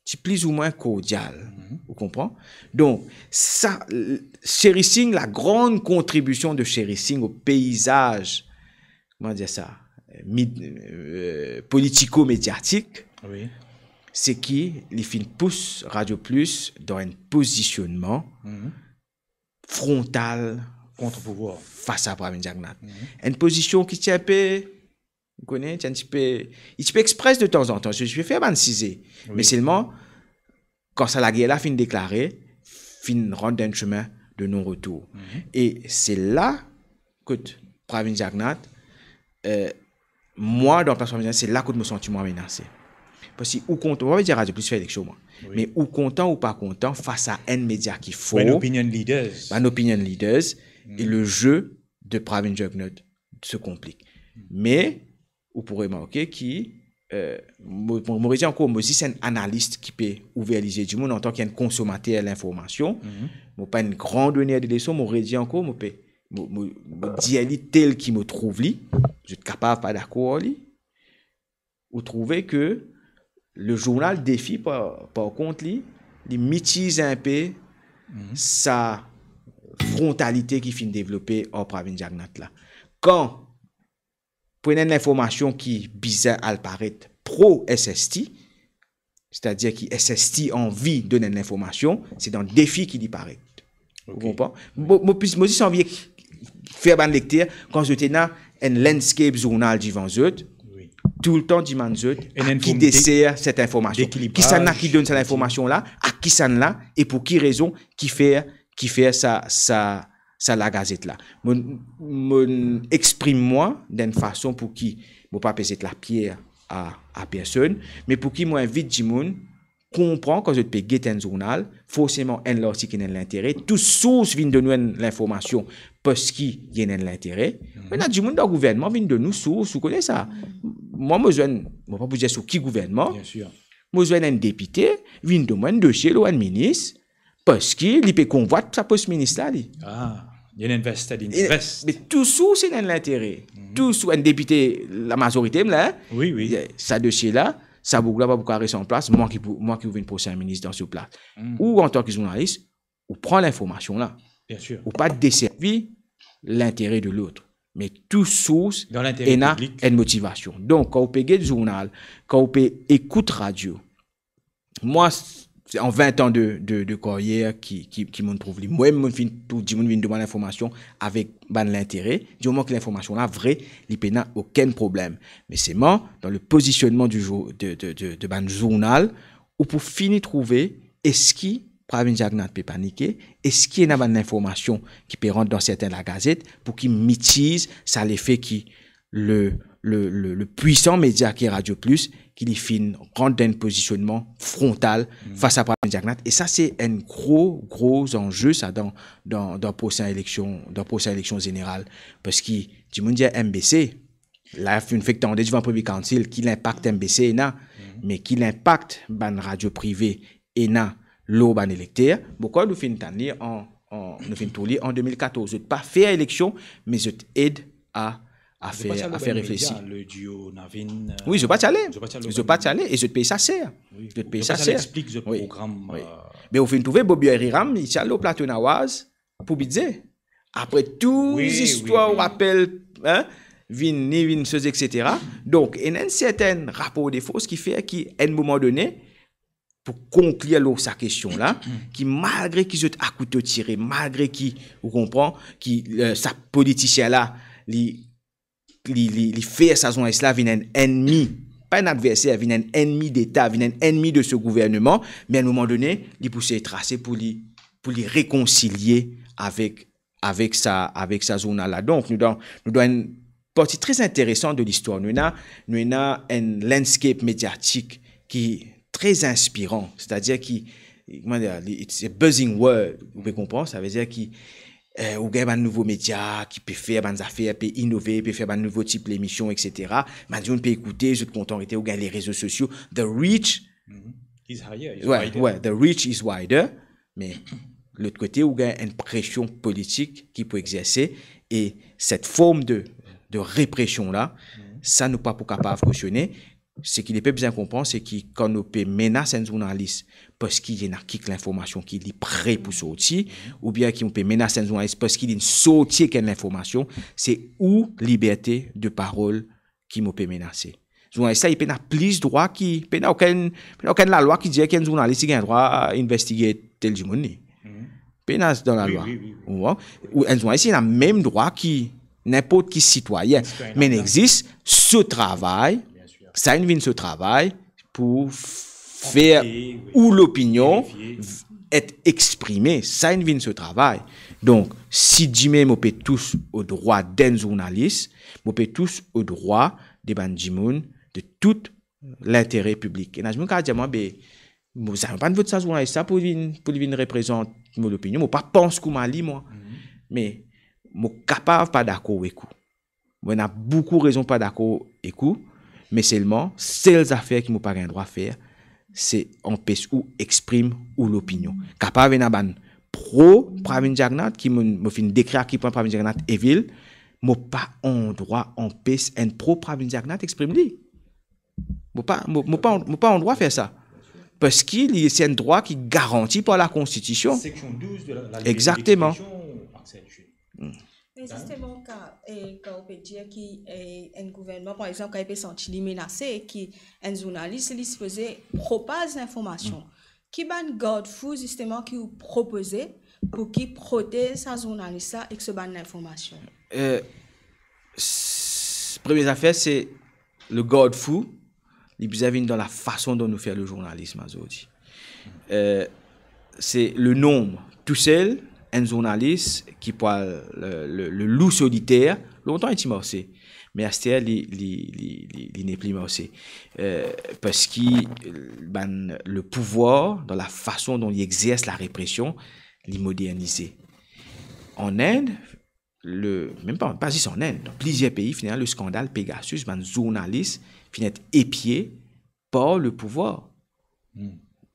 ti plizoumwin kordial. Ou konpran? Donk, sa, l-, Sherry Singh, la grande contribution de Sherry Singh au paysage, kouma dir sa, mid-, euh, politiko-mediatik, seki li finn pous Radio Plus dan enn pozisionnman frontal, kont pouvwar, fas a Pravind Jugnauth. Enn pozision ki ti enpe, ou kone, ti enn tipe, li tipe expres de tanzantan, ti pe fer bann size. Me selman, kan sa lager la finn deklare, finn rant dan enn semin de non-retour. E se la kot Pravind Jugnauth, euh, mwa, dan plas Pravind Jugnauth, se la kot mo santi mwa menase. Parski ou kontan, mo pa pe dir Radio Plus fer eleksion, mwa. Me ou kontan ou pa kontan, fas a enn media ki for, bann opinion leaders, bann opinion leaders, e le jeu de Pravind Jugnauth se konplik. Me ou pou remarke ki, euh, mo, mo, mo redir ankor, mo zis enn analis ki pe ouver lizie dimoun antan ki enn konsomater linformasion. Mo pa enn gran doner de leson, mo redir ankor, mo pe mo, mo, mo dir li tel ki mo trouv li, zot kapav pa dakor ar li, ou trouve ke le journal Défi, par, par kont li, li mitiz inpe Mhm. sa frontalite ki finn devlope ar Pravin Jagannath la. Kan pou ena enn linformasion ki bizin al paret pro S S T, setadir ki S S T anvi donn enn linformasion, se dan Défi ki li paret. Ou Ok. konpran? Mo, mo, mo zis anvi ek-, fer bann lekter, kan zot ena enn landscape zournal divan zot, Wi. toultan dimann zot, Enn a ki inform-, deser set linformasion. dekilibraz. Kisannla ki donn sa linformasion la, a kisannla, e pou ki rezon ki fer, ki fer sa, sa, sa lagazet la. Mo, mo exprim mwa dan enn fason pou ki mo pa pe zet lapier a, a personn, me pou ki mo invit dimoun konpran kan zot pe get enn zournal, forseman enn lartik ena enn lintere, tou sours vinn donn ou enn linformasion parski li ena enn lintere. Mhm. Ena dimoun dan gouvernman vinn donn ou sours, ou kone sa. Mwa, mo zwenn, mo pa pou dir sou ki gouvernman, Bien sûr. mo zwenn enn depite, vinn donn mwa enn dosie lor enn minis, parski li pe konvwat sa pos minis la, li. Ah, li ena enn vested E, interest. me tou sours ena enn lintere. Mhm. Tou sours, enn depite, lamazorite, la, hein? Wi, wi. Sa dosie la, sa boug la pa pou kapav res an plas, mwa ki pou, mwa ki pou vinn prosin minis dan so plas. Mm. Ou, antan ki zournalis, ou pran linformasion la. Bien sûr. Ou pa deservi lintere de lot. Me tou sours Dan lintere ena piblik. enn motivasion. Donk, kan ou pe get zournal, kan ou pe ekout radio, mwa, se an vin an de, de, de karyer ki, ki, ki mo'nn trouv li. Mwa, mo'nn finn trouv dimoun vinn donn mwa linformasion avek bann lintere. Di moman ki linformasion la vre, li pena okenn problem. Me selman, dan le pozisionnman di zour-, de, de, de, de bann zournal, ou pou fini trouve eski Pravin Jagannath pe panike, eski ena bann linformasion ki pe rant dan sertin lagazet pou ki mitiz sa lefe ki le, le, le, le pwisan media ki Radio Plus, ki li finn rant dan enn pozisionnman frontal Mm. fas a Pravin Jagannath. E sa, se enn gro, gro zanze, sa, dan, dan, dan prosin eleksion, dan prosin eleksion zeneral. Parski dimoun dir M B C, la, finn fek tande divan Privy Council, ki linpak M B C ena, Mm. me ki linpak bann radio prive ena lor bann elekter. Boukou nou finn tann li an, an, nou finn trouv li an de mil katorz. Zot pa fer eleksion, me zot ed a, a Zot pa fer, ti al a lor fer bann reflesi. media, le duo Navin, euh, Wi, zot pa ti ale. zot pa ti al lor Zot bann pa ti ale e zot pey sa ser. Wi. Zot pey Zot sa pa ti al ser. explik zot Wi. program, Wi. euh, Me ou finn trouve Bobby Hariram, li ti al lor plato Nawaz pou bidze. Apre tou Wi, zistwar, wi, ou wi. rapel, hein, vinn, ni vinn soz, et cetera. Donk, ena enn sertin rapor de fors ki fer ki, enn moman done, pou konklir lor sa kestion la, ki malgre ki zot akouto tire, malgre ki, ou konpran, ki, euh, sa politisien la, li, li, li, li fer sa zournalis la vinn enn ennmi, pa enn adverser, vinn enn ennmi deta, vinn enn ennmi de se gouvernman, me a enn moman done, li pou sey trase pou li, pou li rekonsilie avek, avek sa, avek sa zournal la. Donk, nou dan, nou dan enn parti tre interesan de listwar. Nou ena, nou ena enn landscape mediatik ki tre inspiran, setadir ki, kouma dir, li, it's a buzzing word, ou pe konpran, savedir ki, eh, ou gagn bann nouvo media ki pe fer bann zafer, pe inove, pe fer bann nouvo tip lemision, et cetera. Bann dimoun pe ekoute, zot kontan rete, ou gagn le rezo sosio. The reach Mhm. Is higher, is Ouais, wider. ouais, the reach is wider, me lot kote, ou gagn enn presion politik ki pou exerse, e set form de, de represion la, Mhm. sa nou pa pou kapav kosione. Seki lepep bizin konpran, se ki kan nou pe menas enn zournalis parski li ena kik linformasion ki li pre pou sorti, oubien ki nou pe menas enn zournalis parski li sorti ek enn linformasion, se ou liberte de parol ki mo pe menase. Zournalis la, li pena plis drwa ki, pena okenn, pena okenn lalwa ki dir ki enn zournalis li gagn drwa investige tel dimoun li. Mhm. Pena dan lalwa. Wi, wi, wi, wi. Ou konpran? Ou enn zournalis, li ena mem drwa ki ninport ki sitwayin. Sitwayin. Me li exis so travay, Bien sûr. sa inn vinn so travay pou f-, fer Konplete, wi. ou lopinion Verifie. v-, et exprime. Sa inn vinn so travay. Donk, si dime mo pe tous o drwa d'enn zournalis, mo pe tous o drwa de bann dimoun de tout lintere piblik. Ena dimoun kapav dir mwa, be, mo, zame mo pa'nn vot sa zournalis la pou vinn, pou li vinn reprezant mo lopinion. Mo pa pans kouma li, mwa. Mhm. Me mo kapav pa dakor ek ou. Mo ena boukou rezon pa dakor ek ou, me selman, sel zafer ki mo pa gagn drwa fer, se anpes ou exprim ou lopinion. Kapav ena bann pro Pravin Jagannath, ki mo, mo finn dekrir a ki pwin Pravin Jagannath evil, mo pa andrwa anpes enn pro Pravin Jagannath exprim li. Mo pa, mo, mo pa, mo pa andrwa fer sa. Parski li, se enn drwa ki garanti par lakonstitision. Section douze de la, la liberté d'expression, Marcel, je... Me zisteman, kan, e, kan ou pe dir ki, e, enn gouvernman, par exanp, kan li pe santi li menase, ki enn zournalis, li sipoze propaz linformasion. Ki bann garde-fou, zisteman, ki ou propoze pou ki protez sa zournalis la ek so bann linformasion? E, s-, premie zafer, se le garde-fou, li bizin vinn dan lafason dont nou fer le zournalis azordi. E, se le nonb tousel, enn zournalis ki pou al, le, le, le lou soliter, lontan li ti marse, me aster li, li, li, li, li nepli marse. E, parski, e, bann, le pouvwar, dan lafason dont li exers larepresion, li modernize. An Ind, le, mem pa, pa zis an Ind, dan plizier pei, finalman, le skandal Pegasus, bann zournalis finn et epie par le pouvwar.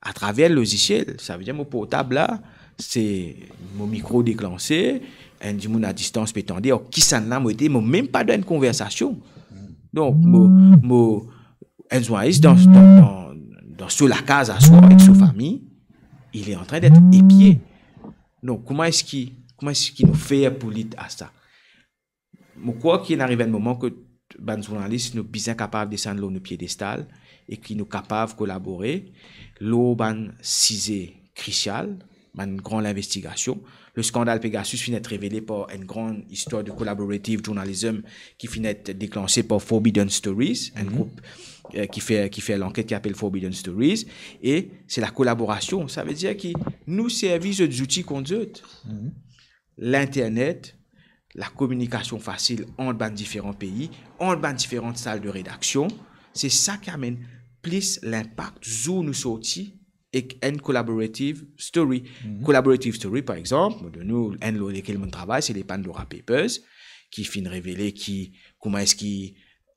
Atraver lozisiel, savedir mo portab la, se mo mikro deklanse, enn dimoun a distans pe tande, ar kisannla mo ete, mo mem pa dan enn konversasion. Donk, mo, mo, enn zournalis dan, dan, dan, dan so lakaz aswar ek so fami, il est en train d'être épié. Donk, kouma eski, kouma eski nou fer pou lit a sa? Mo krwar ki inn ariv enn moman kot bann zournalis, nou bizin kapav desann lor nou piedestal e ki nou kapav kolabore lor bann size krisial, bann gran linvestigasion. Le skandal Pegasus finn et revele par enn gran istwar de collaborative journalism ki finn et deklanse par Forbidden Stories, enn group, e, ki fer, ki fer lanket ki apel Forbidden Stories, e se lakolaborasion. Savedir ki nou servi zot zouti kont zot. Linternet, lakominikasion fasil ant bann diferan pei, ant bann diferan sal de redaksion, se sa ki amenn plis linpak zour nou sorti ek enn collaborative story. Collaborative story, par exanp, mo donn ou enn lor lekel mo travay, se le Pandora Papers, ki finn revele ki, kouma eski,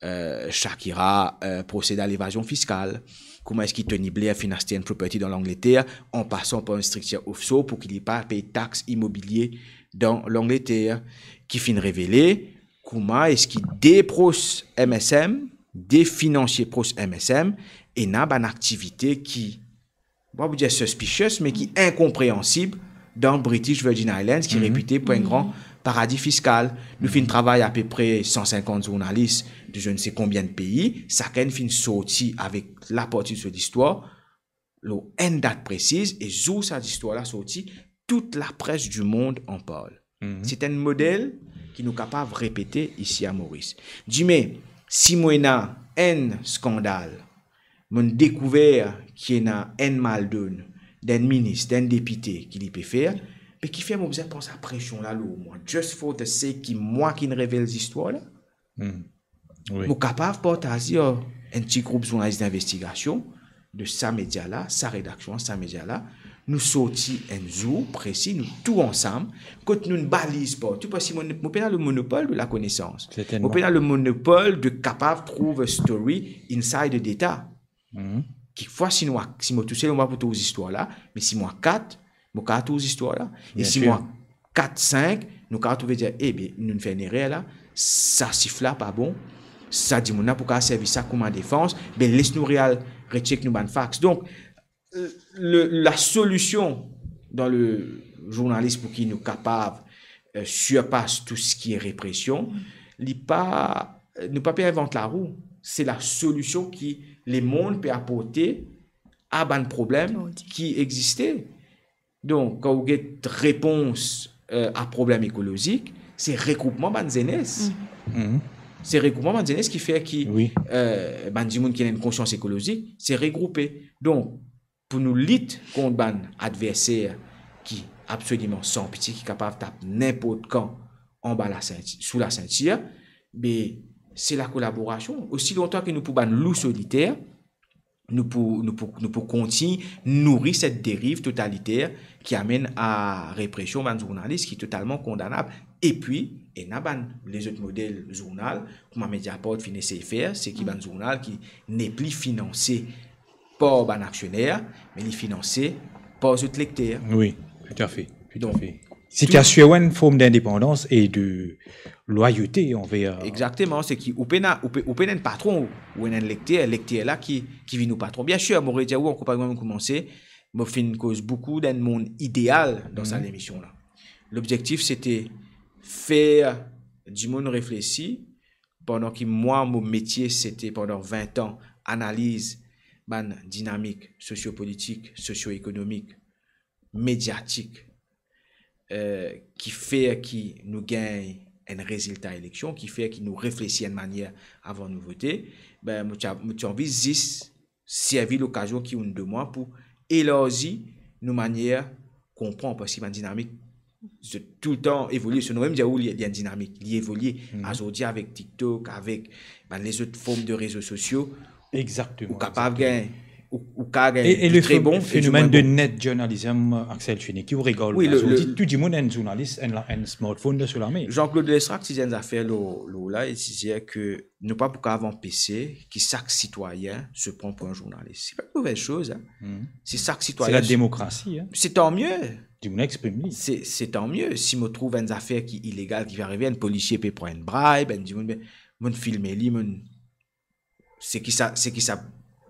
e, Shakira, e, prosed a levazion fiskal, kouma eski Tony Blair finn aste enn property dan Langleter, an pasan par enn striktir offshore pou ki li pa pey tax imobilie dan Langleter, ki finn revele kouma eski de pros M S M, de finansie pros M S M, ena bann aktivite ki, mo pa pou dir suspicious, me ki inkonpreansib dan British Virgin Islands, ki repite pou enn gran paradi fiskal. Nou finn travay apepre san sinkant zournalis de je ne sais combien de pays, sakenn finn sorti avek laparti de so listwar, lor enn dat presiz, e zour sa listwar la sorti, tout lapres dimond anparl. Se enn model ki nou kapav repete isi a Moris. Dime, si mo ena enn skandal, mo'nn dekouver ki ena enn maldonn dan enn minis, dan enn depite ki li pe fer, be kifer mo bizin pran sa presion la lor mwa, just for the sake ki mwa ki'nn revel listwar la? Wi. Mo kapav partaz ar enn ti group zournalis dinvestigasion de sa media la, sa redaksion, sa media la, nou sorti enn zour presi, nou tou ansam, kot nou baliz partou, parski mo, mo pena le monopol de lakonesans. Mo pena le monopol de kapav trouv story inside data. Kikfwa, si nou a, si mo tousel, mo pa pou trouv zistwar la, me si mo a kat, mo kapav trouv zistwar la. E si mo a kat, sink, nou kapav trouve dir, e be, nou fer enn erer la, sa sif la pa bon, sa dimoun la pou kapav servi sa kouma defans, be les nou real recheck nou bann fax. Donk, le, lasolision dan le zournalis pou ki nou kapav, e, sirpas tou seki represion, li pa, nou pa pe invant larou. Se lasolision ki lemond pe aporte a bann problem ki existe. Donk, kan ou get repons, e, a problem ekolozik, se regroupman bann zenes. Se regroupman bann zenes ki fer ki, e, bann dimoun ki ena enn konsians ekolozik, se regroupe. Donk, pou nou lit kont bann adverser ki absoliman san pitie, ki kapav tap ninport kan anba lasinti-, sou lasintir, be, se lakolaborasion. Osi lontan ki nou pou bann lou soliter, nou pou, nou pou, nou pou kontign nouri set deriv totaliter ki amenn a represion bann zournalis ki totalman kondanab. Epi, ena bann lezot model zournal, kouma Mediapart finn esey fer, se ki bann zournal ki nepli finanse par bann aksioner, me li finanse par zot lekter. Wi, toutafe. Tout à fait. Si tu assures une forme d'indépendance et de loyauté envers, euh, Exactement, c'est qui, ou pena, ou pe, ou pena un patron, ou un lecteur, lecteur là qui, qui vient au patron. Bien sûr, moi, je dis, oui, on peut pas même commencer. Moi, je fais une cause beaucoup dans le monde idéal dans cette émission-là. L'objectif, c'était faire du monde réfléchir, pandan ki mwa, mo metie, sete pandan vin an, analiz bann dinamik sosiopolitik, sosioekonomik, mediatik, eh, ki fer ki nou gagn enn rezilta eleksion, ki fer ki nou reflesi enn manier avan nou vote. Be, mo ti a-, mo ti anvi zis servi lokazion ki inn donn mwa pou elarzi nou manier konpran, parski bann dinamik, zot toultan evolie. So, nou mem dir ou li, li enn dinamik, li evolie. Azordi avek TikTok, avek bann lezot form de rezo sosio, Exactement, ou kapav gagn, ou, ou kapav gagn e, e le tre bon e fenomèn de net journalism, Axel Chine, ki ou regard. Wi, azordi tou dimoun enn zournalis, enn la-, enn smartphone dan so lame. Jean-Claude Lestrac ti dir enn zafer lor, lor la, li ti dir ke nou pa pou kapav anpese ki sak sitwayin se pran pou enn zournalis. Se pa enn move soz, hein. Si sak sitwayin... Se la demokrasi, hein. Se tan mie. Dimoun exprim li. Se, se tan mie. Si mo trouv enn zafer ki ilegal ki pe arive, enn polisie pe pran enn brib, enn dimoun, be, mo filme li, mo, seki sa, seki sa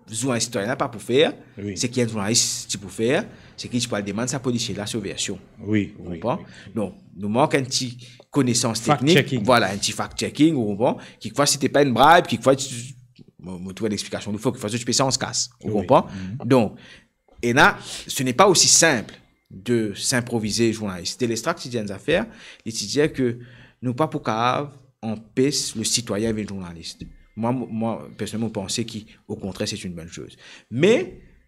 zournalis sitwayin la pa pou fer, wi, seki enn zournalis ti pou fer, seki ti pou al demann sa polisie la so version. Wi, ou konpran? Wi. Donk, nou mank enn ti konesans teknik. Fact-checking. Vwala, enn ti fact-checking, ou konpran? Kikfwa, si ti pa enn brib, kikfwa, ti, mo, mo trouv enn explikasion, fok, kikfwa, ti pe sanz kas, ou konpran? Donk, ena, ce n'est pas aussi simple de s'improviser journaliste. Lestrac ti dir enn zafer, li ti dir ke nou pa pou kapav anpes le sitwayin vinn zournalis. Mwa, mwa, personelman, mo panse ki, o kontrer, se enn bon soz. Me,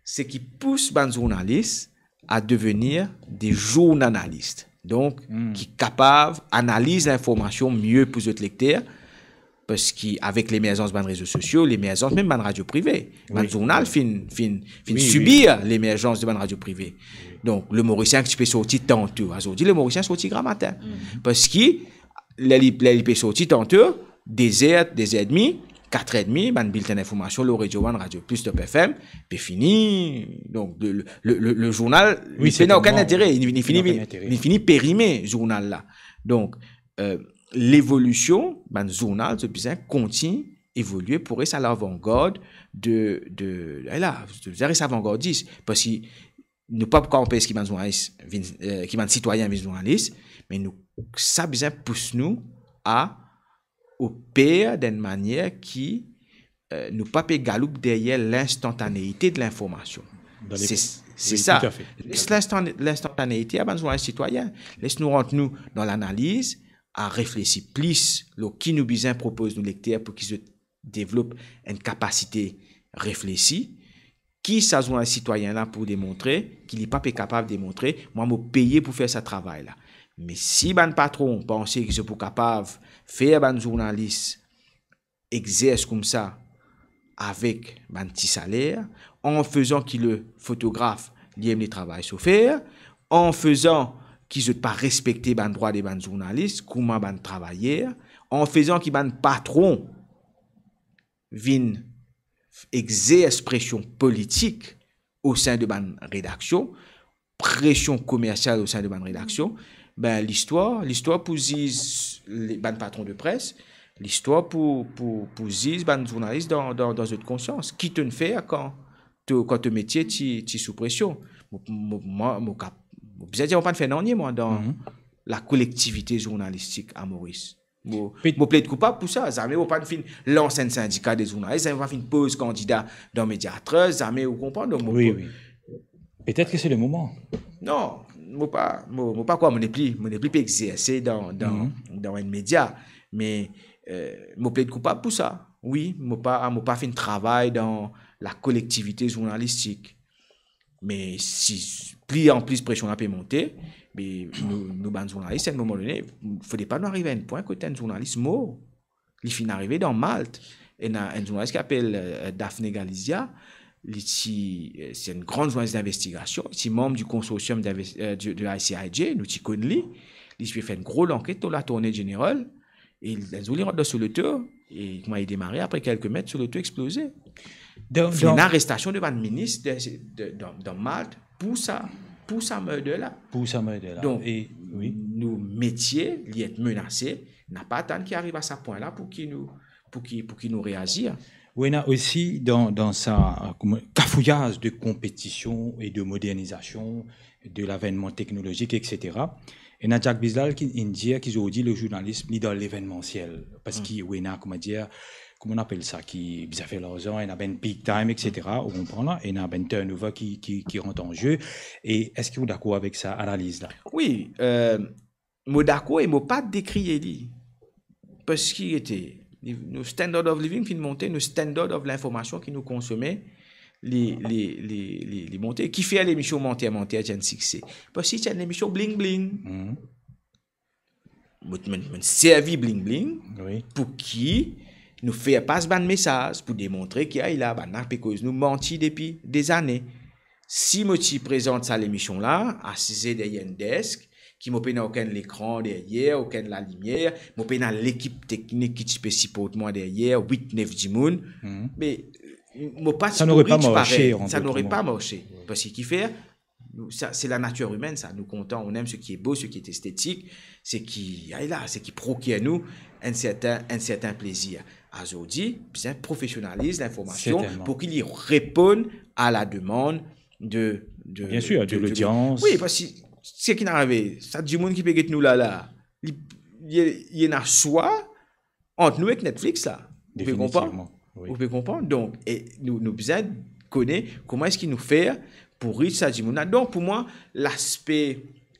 seki pous bann zournalis a devenir de zournanalis. Donk, ki kapav analiz linformasion mie pou zot lekter, parski avek lemerzans bann rezo sosio, lemerzans mem bann radio prive, bann zournal finn, finn, finn sibir lemerzans de bann radio prive. Donk, Le Morisien ki ti pe sorti tanto, azordi Le Morisien sorti gramatin. Parski, ler li, ler li pe sorti tanto, de zer, de zer edmi, kat zer edmi, bann biltin linformasion lor Radio One, Radio Plus, Top F M, pe fini. Donk, le, le, le, le, le zournal, wi, li pena okenn lintere, li, li fini, li fini perime zournal la. Donk, eh, levolision, bann zournal, zot bizin kontign evolie pou res a lavangard de, de, ala, zot bizin res avangardis, parski nou pa pou kapav anpes ki bann zournalis vinn, eh, ki bann sitwayin vinn zournalis, me nou, sa bizin pous nou a oper dan enn manier ki, eh, nou pa pe galoup deryer l'instantanéité de l'information. Se, se sa. Les, l'instan-, l'instantanéité a bann zournalis sitwayin. Les nou rant nou dan lanaliz, a reflesi plis lor ki nou bizin propoz nou lekter pou ki zot devlop enn kapasite reflesi, ki sa zournalis sitwayin la pou demontre, ki li pa pe kapav demontre, mwa mo peye pou fer sa travay la. Me si bann patron panse ki zot pou kapav fer bann zournalis exers koumsa avek bann ti saler, an fezan ki le fotograf li enn travay sofer, an fezan ki zot pa respekte bann drwa de bann zournalis, kouma bann travayer, an fezan ki bann patron vinn exers presion politik o sein de bann redaksion, presion komersial o sein de bann redaksion, be, listwar, listwar pou ziz le, bann patron de pres, listwar pou, pou, pou ziz bann zournalis dan, dan, dan zot konsians. Ki to'nn fer kan to, kan to metie ti, ti sou presion? Mo, mo, mwa, mo kap-, mo bizin dir, mo pa'nn fer nanye, mwa, dan lakolektivite zournalistik a Moris. Mo, mo pled koupab pou sa. Zame mo pa'nn finn lans enn sindika de zournalis, zame mo pa finn poz kandida dan Mediatrust, zame, ou konpran? Donk, mo... Wi, wi. Petet ke se le moman. Non, mo pa, mo, mo pa krwar, mo nepli, mo nepli pe exerse dan, dan, dan enn media. Me, eh, mo pled koupab pou sa. Wi, mo pa, mo pa finn travay dan lakolektivite zournalistik. Me si pli an plis presion la pe monte, be nou, nou bann zournalis, a enn moman done, fode pa nou ariv a enn pwin kot enn zournalis mor. Li finn arive dan Malt. Ena enn zournalis ki apel, eh, Daphne Galizia, li ti, eh, se enn gran zournalis dinvestigasion, li ti manm di konsorsiom dinves-, eh, de, de la I C I J, nou ti konn li. Li ti pe fer enn gro lanket lor la tourne general. E enn zour li rant dan so loto, e kouma li demare, apre kelke met, so loto exploze. Donk, finn ena arestasion de bann minis de, de, dan, dan Malt pou sa. pou sa murder la. Pou sa murder la. Donk, e, wi, nou metie, li et menase, napa atann ki ariv a sa pwin la pou ki nou, pou ki, pou ki nou reazir. Ou ena osi dan, dan sa, kouma, kafouyaz de konpetision e de modernizasion, de lavenman teknolozik, et cetera. Ena Jack Bizlal ki inn dir ki zordi le zournalis li dan levenmansiel, parski, hmm, ou ena, kouma dir, kouma nou apel sa, ki bizin fer larzan, ena bann peak time, et cetera, ou konpran la, ena bann turnover ki, ki, ki rant an ze. E eski ou dakor avek sa analiz la? Wi, euh, mo dakor e mo pa dekriye li. Parski ete, li, nou standard of living finn monte, nou standard of linformasion ki nou konsome, li, li, li, li, li monte. Kifer lemision Manter Manter ti enn sikse? Parski ti enn lemision bling bling. Mhm. Mo, mo, mo servi bling bling, wi, pou ki nou fer pas bann mesaz, pou demontre ki, ay la, bannla pe koz nou manti depi dezane. Si mo ti prezant sa lemision la, asize deryer enn desk, ki mo pena okenn lekran deryer, okenn lalimier, mo pena lekip teknik ki ti pe siport mwa deryer, wit, nef dimoun, mhm, me, euh, mo pa ti pou rich parey, sa nore pa marse, parey, sa nore pa marse. Wi. Parski kifer, nou, sa, se la natir imenn, sa. Nou kontan, on aime ce qui est beau, ce qui est esthétique, seki, ay la, seki prokir nou enn sertin, enn sertin plezir. Azordi, bizin profesionaliz linformasion, sertennman, pou ki li reponn a la demann de, de, bien sir, de, de, de lodians. Wi, parski seki inn arive, sa dimoun ki pe get nou la la, li, li, li ena swa ant nou ek Netflix la. Ou pe konpran? Definitivman, wi. Ou pe konpran? Donk, e nou, nou bizin kone kouma eski nou fer pou rich sa dimoun la. Donk, pou mwa, laspe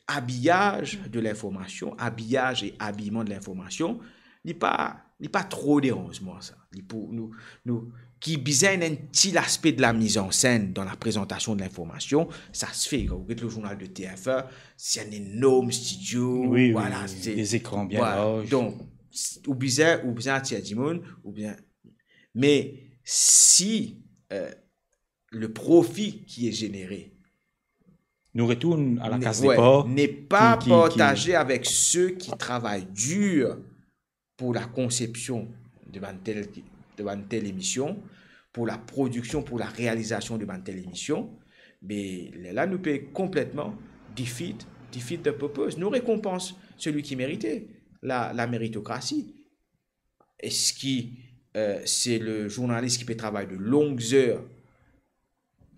abiyaz de linformasion, abiyaz e abiman de linformasion, li pa, li pa tro deranz mwa sa. Li pou nou, nou, ki bizin enn ti laspe de la mise en scène dan la prezantasion de linformasion, sa se fer. Kan ou get le zournal de T F un, se enn enorm stidio, wi, wi, vwala, wi, se, de zekran bien larz. Donk, s-, ou bizin, ou bizin atir dimoun, ou bizin, me si, euh, le profit qui est généré, nou retourn a la kaz depar, n'est pas partagé avec ceux qui travaillent dur pour la conception de bann tel, de bann tel emision, pour la production, pour la réalisation de bann tel emision, be lerla nou pe konpletman defeat, defeat the purpose. Nou rekonpans seki merite, la, la méritocratie. Eski, euh, se le zournalis ki pe travay de long zer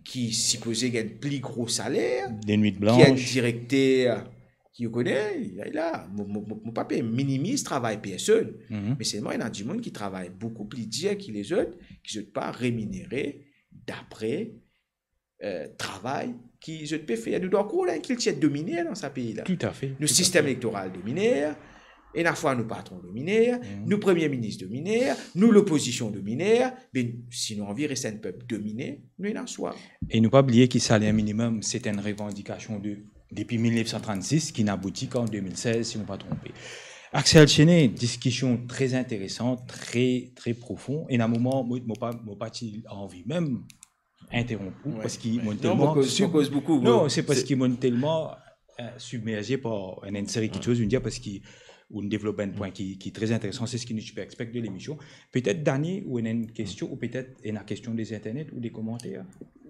ki sipoze gagn pli gro saler, de nwit blanch, ki enn direkter ki ou kone, la, la, mo, mo, mo, mo pa pe minimiz travay personn, mhm, me selman ena dimoun ki travay boukou pli dir ki lezot, ki zot pa reminere dapre, euh, travay ki zot pe fer. Nou dan kour la enn kiltir dominer dan sa pei la. Toutafe, toutafe. Nou sistem elektoral dominer, ena fwa nou patron dominer, mhm, nou premie minis dominer, nou lopozision dominer, be si nou anvi res enn pep domine, nou ena swa. E nou pa bliye ki saler minimem, se enn revandikasion de, depi mil nef san trannsis, ki inn abouti kan de mil sez, si mo pa tronpe. Axel Chesnais, diskision tre interesan, tre, tre profon. Ena moman, mo, mo pa, mo pa ti anvi mem interonp ou, wi, parski, wi, mo, non, telman mo koz, mo koz boukou, non, se parski mo telman, euh, sibmerze par enn, enn seri, wi, kiksoz, ou dir, parski ou devlop enn pwin ki, ki tre interesan, se seki nou ti pe expect de lemision. Petet, Dani, ou ena enn kestion, ou petet ena kestion de internet ou de komanter?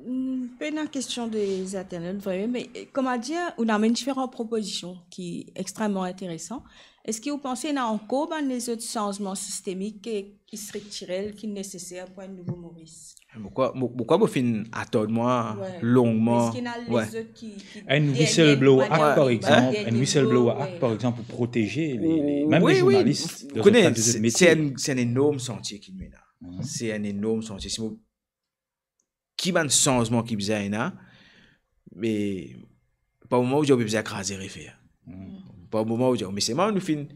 Hmm, pena kestion de internet, vre, me, euh, kouma dir, ou amenn diferan propozision ki extreman interesan. Eski ou panse ena ankor bann lezot sanzman sistemik e ki striktirel ki neseser pou enn nouvo Moris? Mo krwar, mo, mo krwar mo finn atann mwa, wi, longman. Eski ena, wi, lezot ki, ki... Enn whistleblower act, par exanp, enn whistleblower act, par exanp, pou proteze le, le, mem le zournalis, wi, wi. Ou kone, se, se enn, se enn enorm santie ki nou ena. Mhm. Se enn enorm santie. Si mo ki bann sanzman ki bizin ena, me par moman ou dir ou bizin kraze refer. Hmm. Par moman ou dir, me selman nou finn,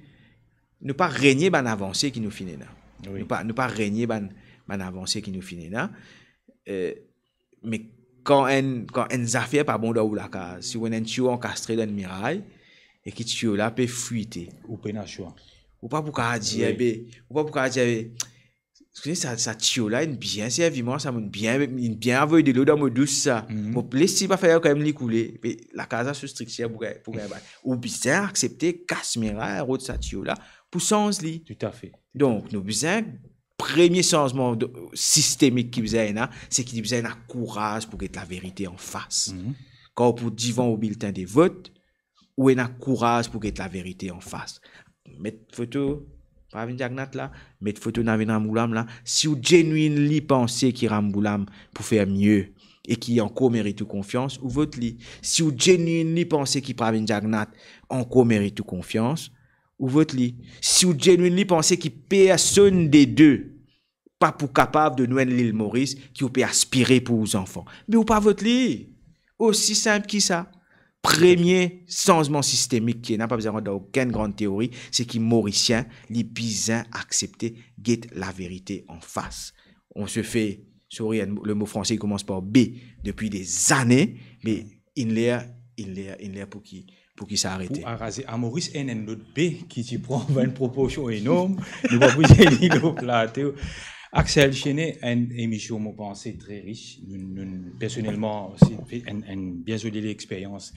nou pa renie bann avanse ki nou finn ena. Wi. Nou pa, nou pa renie bann, bann avanse ki nou finn ena. Euh, me kan enn, kan enn zafer pa bon dan ou lakaz, si ou ena enn tiyo ankastre dan enn miray, e ki tiyo la pe fwite. Ou pena swa. Ou pa pou kapav dir, wi, be, ou pa pou kapav dir, be, Eskize, sa, sa tiyo la inn bien servi mwa, sa, mo bien, inn bien avoy delo dan mo dous sa. Mhm. Mo les li pa fer kan mem li koule. Me lakaz la so striktir pou gagn, pou gagn bal. Ou bizin aksepte kas miray, rod sa tiyo la pou sanz li. Toutafe. Donk, nou bizin, premie sanzman de, sistemik ki bizin ena, se ki bizin ena kouraz pou get laverite anfas. Mhm. kan ou pou divan ou biltin de vot, ou ena kouraz pou get laverite anfas. Met foto Pravin Jagannath la, met foto Navin Ramgoolam la. Si ou genuinely panse ki Ramgoolam pou fer mie e ki ankor merit ou konfians, ou vot li. Si ou genuinely panse ki Pravin Jagannath ankor merit ou konfians, ou vot li. Si ou genuinely panse ki personn de de pa pou kapav donn ou enn Lil Moris ki ou pe aspire pou ou zanfan, be ou pa vot li. Osi sinp ki sa. Premie sanzman sistemik ki ena, pa bizin rant dan okenn gran teori, se ki Morisien, li bizin aksepte get laverite anfas. On se fait, sorry, le mot français il commence par B, depuis des années, mais il est là, il est là, il est là pour qui, pour ki sa arete. Pou araze. A Moris ena enn lot B ki ti pran enn proporsion enorm, nou pa pou dir li lor plato. Axel Chene, enn emision, mo panse, tre rich. Nou, nou, personelman, se enn, enn bien zoli lexperyans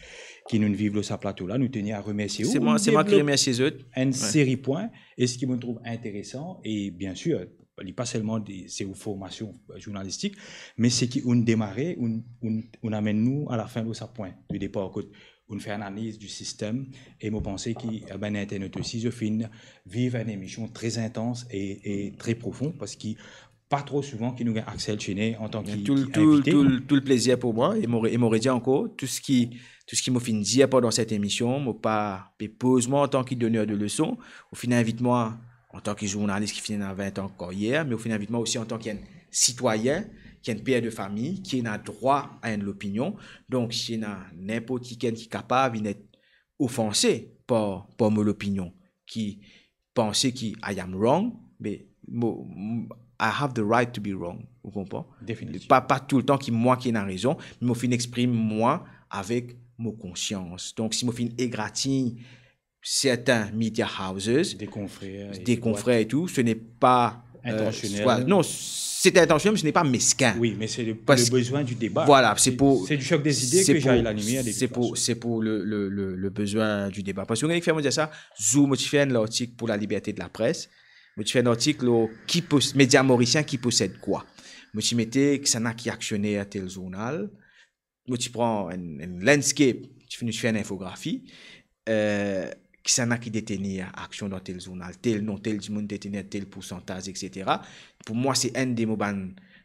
ki nou viv lor sa plato la. Nou teni a remersie ou. Se mwa, se mwa ki remersie zot. Enn seri pwin, e seki mo trouv interesan, e bien sir, li pa selman de, se ou formasion zournalistik, me seki ou'nn demare, ou'nn, ou'nn, ou'nn amenn nou a lafin lor sa pwin de depar, kot ou'nn fer analiz di sistem, e mo panse ki, eh ben, internet osi, zot finn viv enn emision tre intans e, e tre profon, parski pa tro souvan ki nou gagn Axel Chene antan ki, tou, ki tou, invite. Tou, tou le plezir pou mwa, e mo re-, e mo redi ankor, tou seki, tou seki mo finn dir pandan set emision, mo pa pe poz mwa antan ki doner de leson, ou finn invit mwa antan ki zournalis ki finn ena vin an karyer, me ou finn invit mwa osi antan ki enn sitwayin, ki enn per de fami, ki ena drwa a enn lopinion. Donk, si ena ninport kikenn ki kapav vinn et ofanse par, par mo lopinion, ki panse ki I am wrong, me mo, I have the right to be wrong, ou konpran? Definitivman. Pa, pa toultan ki mwa ki ena rezon, me mo finn exprim mwa avek mo konsians. Donk, si mo finn egratign sertin media houses, de konfrer e de konfrer e tou, se ne pa, euh, intensionel. Non, se intensionel, me se ne pa meskin. Wi, me se le, le bezwin di deba. Vwala, se pou, se di sok de zide ke zot al animer de tout fason. Se pou le, le, le, le bezwin di deba. Parski ou gagn fer mo dir sa, zour mo ti fer enn lartik pou La Liberté de la Presse, mo ti fer enn lartik lor ki pos-, media morisien ki posed kwa. Mo ti mete kisannla ki aksioner tel zournal, mo ti pran enn, enn landscape, ti fini fer enn infografi, euh, kisannla ki detenir aksion dan tel zournal, tel non, tel dimoun detenir tel poursantaz, et cetera. Pou mwa, se enn de mo bann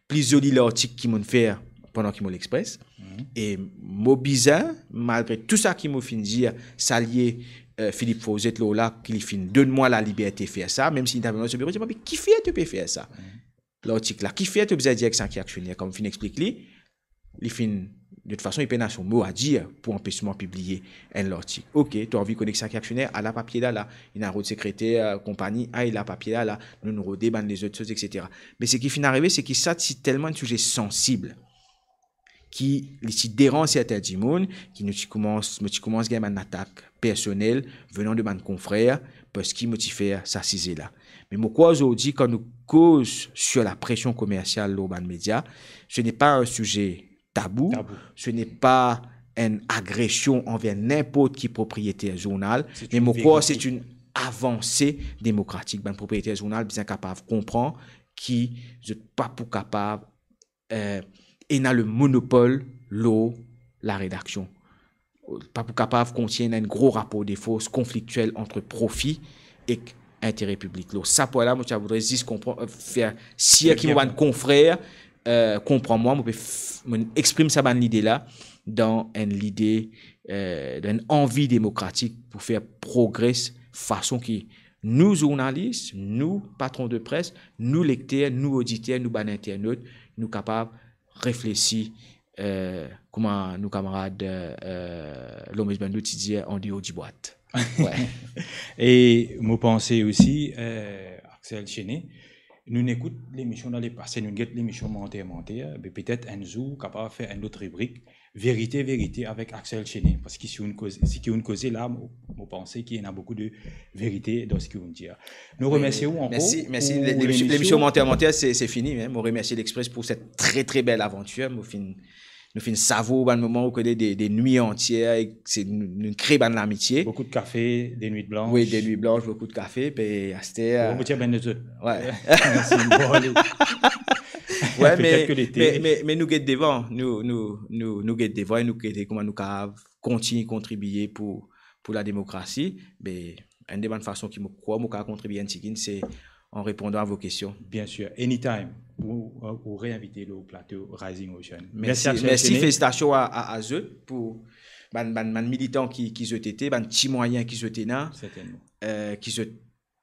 pli zoli lartik ki mo'nn fer pandan ki mo L'Express. E mo bizin, malgre tou sa ki mo finn dir, salye, euh, Philippe Frouzet lor la, ki li finn donn mwa laliberte fer sa, mem si li ti ena so biro, li dir mwa, "Me kifer to pe fer sa?" Lartik la, kifer to bizin dir ek sa ki aksioner? Kan mo finn explik li, li finn, de tout fason, li pena so mo a dir pou anpes mwa pibliye enn lartik. Ok, to anvi kone ki sa ki aksioner, ala papie la la, ena rod sekreter, euh, konpani, ala papie la la, nou, nou rode bann lezot soz, et cetera. Me seki finn arive, se ki sa ti telman enn size sansib ki li ti deranz sertin dimoun, ki nou ti koumans, mo ti koumans gagn bann atak personel venan de bann konfrer, parski mo ti fer sa size la. Me mo krwar zordi, kan nou koz sur la pression commerciale lor bann media, ce n'est pas un sujet tabou, tabou. Ce n'est pas enn agresion anver ninport ki propriyeter zournal, me mo krwar se enn avanse demokratik. Bann propriyeter zournal bizin kapav konpran ki zot pa pou kapav, euh, ena le monopol lor laredaksion. Pa pou kapav kontign ena enn gro rapor de fors konfliktiel ant profi ek intere piblik. Lor sa pwin la, mo ti a voudre zis konpran, euh, fer sir ki mo bann konfrer, euh, konpran mwa, mo pe f-, mo exprim sa bann lide la dan enn lide, euh, dan enn anvi demokratik pou fer progres fason ki nou zournalis, nou patron de pres, nou lekter, nou oditer, nou bann internat, nou kapav reflesi, euh, kouma nou kamarad, euh, Lomes Bandou ti dir, an deor di bwat. Wi. E mo panse osi, euh, Axel Chene, nou ekout lemision dan lepase, nou get lemision Manter Manter, be petet enn zour kapav fer enn lot ribrik, Verite, Verite avek Axel Chene, parski si ou'nn koze, seki ou'nn koze la, mo, mo panse ki ena boukou de verite dan seki ou'nn dir. Nou remersie ou ankor. Mersi, mersi. Pou lemision, lemision Manter Manter, se, se fini, hein. Mo remersie L'Express pou set tre, tre bel avantir. Mo finn, nou finn savour bann moman, ou kone, de, de nwi antier, e se, nou, nou kre bann lamitie. Beaucoup de café, des nuits blanches. Wi, des nuits blanches, beaucoup de café, pe aster. Bon, mo ti a bann lezot. Wi. Mersi, bon, ale. Ouais, me, petet ke lete, me, me, me nou get devan, nou, nou, nou, nou get devan e nou gete kouma nou kapav kontign kontribie pou, pou lademokrasi. Me enn de bann fason ki mo krwar mo kapav kontribie enn tigit, se an repondan a vo kestion. Bien sûr, anytime, ou, ou reinvite lor plato Rising Ocean. Mersi, Axel Chene. Felisitasion a, a, a zot pou bann, bann, bann militan ki, ki zot ete, bann ti mwayin ki zot ena, sertennman, eh, ki zot,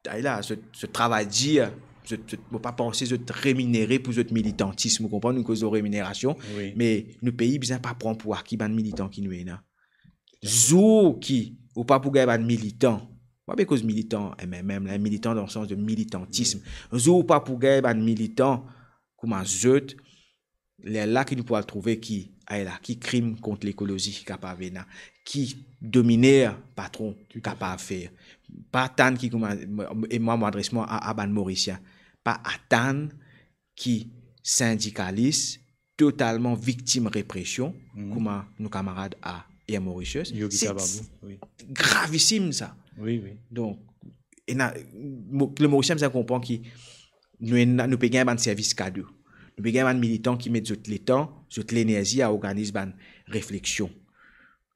ala, zot, zot travay dir, zot, zot, mo pa panse zot reminere pou zot militantism, ou konpran, nou koz lor reminerasion, wi, me nou pei bizin pa pran pou aki bann militan ki nou ena. Zour ki ou pa pou gagn bann militan, mo pa pe koz militan M M M la, militan dan sans de militantism. Wi. Zour ou pa pou gagn bann militan kouma zot, lerla ki nou pou al trouve ki, ala, ki krim kont lekolozi ki kapav ena, ki dominer patron kapav fer. Pa atann ki kouma, e mwa, mo adres mwa a, a bann Morisien, pa atann ki sindikalis totalman viktim represion, mhm, kouma nou kamarad a Air Mauritius. Yogi Kababu, wi. Se gravisim sa. Wi, wi. Donk, ena, mo, le Morisien bizin konpran ki nou ena, nou pe gagn bann servis kado. Nou pe gagn bann militan ki met zot letan, zot lenerzi a organiz bann refleksion.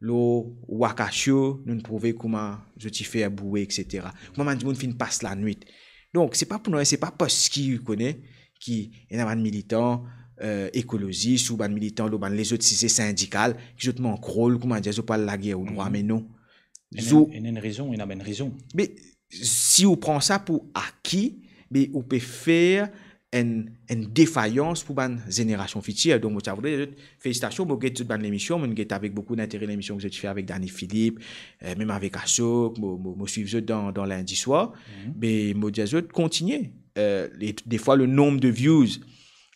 Lor Wakasio, nou'nn trouve kouma zot ti fer boue, et cetera. Kouma bann dimoun finn pas lanwit. Donk, se pa pou nou, se pa parski, ou kone, ki ena bann militan, eh, ekolozis ou bann militan lor bann lezot size sindikal, ki zot mank rol, kouma dir, zot pou al lager ou drwa, mhm, me non. Ena, zour ena enn rezon, ena bann rezon. Me si ou pran sa pou aki, me ou pe fer enn, enn defayans pou bann zenerasion fitir. Donk, mo ti a voudre dir zot felisitasion, mo get zot bann lemision, mo get avek boukou dintere lemision ki zot ti fer avek Dany Philippe, eh, mem avek Ashok, mo, mo, mo swiv zot dan, dan Lindi Swar. Mhm. Me mo dir zot, kontigne. Eh, le, defwa, le nombre de views,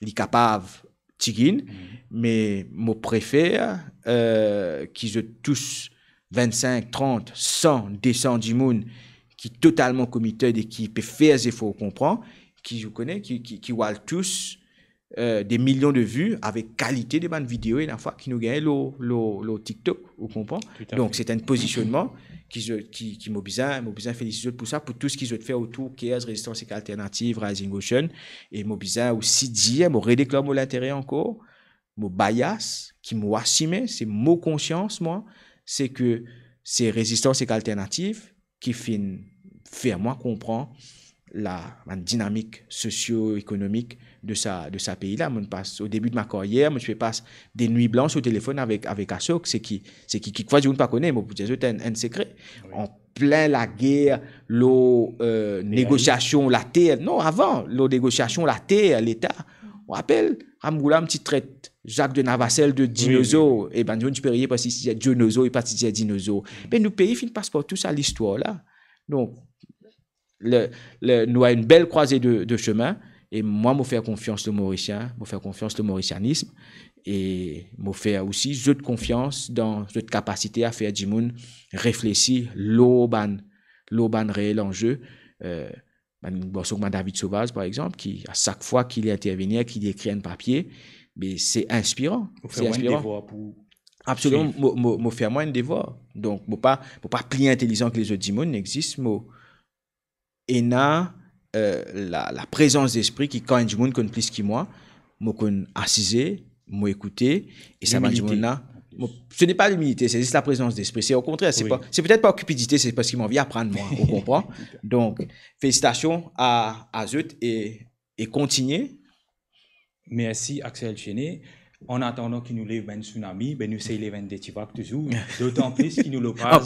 li kapav tigit, mhm, me mo prefer, eh, ki zot tous vinn-sink, trant, san, de san dimoun ki totalman committed e ki pe fer zefor, ou konpran, ki, ou kone, ki, ki, ki ou al tous, eh, de milion de vues avek kalite de bann video, ena fwa ki nou gagn lor, lor, lor TikTok, ou konpran? Tout à fait. Donk, se enn pozisionnman ki, ki, ki mo bizin, mo bizin felisit zot pou sa, pou tou seki zot fer otour CARES, Rezistans Ek Alternativ, Rising Ocean, e mo bizin osi dir, mo redeklar mo lintere ankor, mo bias, ki mo asime, se mo konsians, mwa, se ke se Rezistans Ek Alternativ ki finn fer mwa konpran la, bann dinamik sosio-ekonomik de sa, de sa pei la. Mo'nn pas, o debi de ma karyer, mo ti pe pas de nwi blans o telefonn avek, avek Ashok, seki, seki kikfwa dimoun pa kone, mo pou dir zot enn, enn sekre. Wi. An plin lager lor, eh, negosiasion later. Non, avan, lor negosiasion later, Leta, mo rapel, Ramgoolam ti tret Jacques de Navacelles de dinozaur. Wi, wi, wi. E bann dimoun ti pe riye parski ti dir dinozaur e pa ti dir dinozaur. Me nou pei finn pas par tou sa listwar la. Donk, le, le, nou a enn bel krwaze de, de semin, e mwa, mo fer konfians le Morisien, mo fer konfians le morisianism, e mo fer osi zot konfians dan zot kapasite a fer dimoun reflesi lor bann, lor bann reel anze. Eh, bann garson kouma David Sauvage, par exanp, ki, a sak fwa ki li intervenir, ki li ekrir enn papie, be se inspiran. Ou fer mwa enn devwar pou swiv. Absoliman, mo, mo, mo fer mwa enn devwar. Donk, mo pa, mo pa pli intelizan ki lezot dimoun, exis, mo ena, eh, la, la prezans despri ki kan enn dimoun konn plis ki mwa, mo konn asize, mo ekoute, e sa bann dimoun la, mo, ce n'est pas l'humilité, c'est juste la présence d'esprit. C'est au contraire, c'est pas, c'est peut-être par cupidité, c'est parce ki mo anvi aprann mwa, ou konpran? Donk, felisitasion a, a zot e, e kontigne. Mersi, Axel Chene. An atandan ki nou lev bann tsunami, be nou sey lev enn de ti vag touzour. Dotan plis ki nou lor paz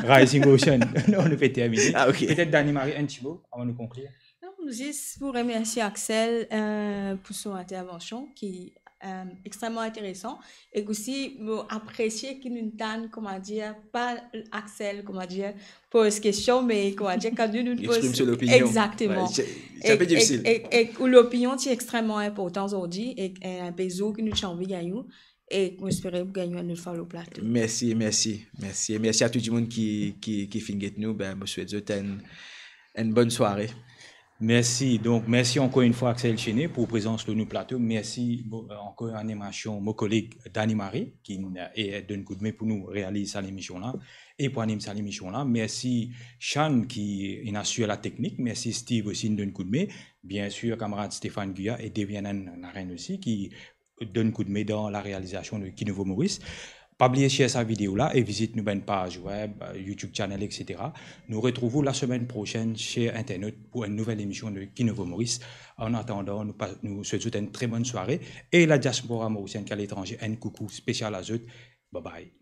Rising Ocean. Non, nou pe termine. Ah, ok. Petet Dani Marie, enn ti mo avan nou konklir. Non, zis pou remersie Axel, eh, pou son intervension ki, eh, extreman interesan e osi mo apresie ki nou tann, kouma dir, pa Axel, kouma dir, poz kestion, me, kouma dir, kan nou, nou poz... Li exprim so lopinion. Exactement. Ouais, c'est, c'est un peu difficile. E, e, e, e ou lopinion ti extreman inportan zordi e, e enn pe zour ki nou ti anvi gagn ou, e mo espere pou gagn ou enn lot fwa lor plato. Mersi, mersi, mersi. E mersi a tou dimoun ki, ki, ki finn get nou. Be, mo swet zot enn, enn bonn sware. Mersi. Donk, mersi ankor enn fwa Axel Chenet pou prezans lor nou plato. Mersi, mo-, ankor animasion mo koleg Dani Marie, ki, eh, donn koudme pou nou realiz sa lemision la e pou anim sa lemision la. Mersi Shan ki inn asir la teknik. Mersi Steve osi, inn donn koudme. Biensir, kamarad Stéphane Guya e Devianan Naren osi, ki donn koudme dan la realizasion de Ki Nouvo Moris. Pa bliye share sa video la e vizit nou bann paz web, YouTube channel, et cetera. Nou retrouv ou lasemenn prosenn, cher internaute, pou enn nouvel emision de Ki Nouvo Moris. An atandan, nou pa-, nou swet zot enn tre bonn sware e la diaspora morisienn ki aletranze, enn koukou spesial a zot. Bye bye.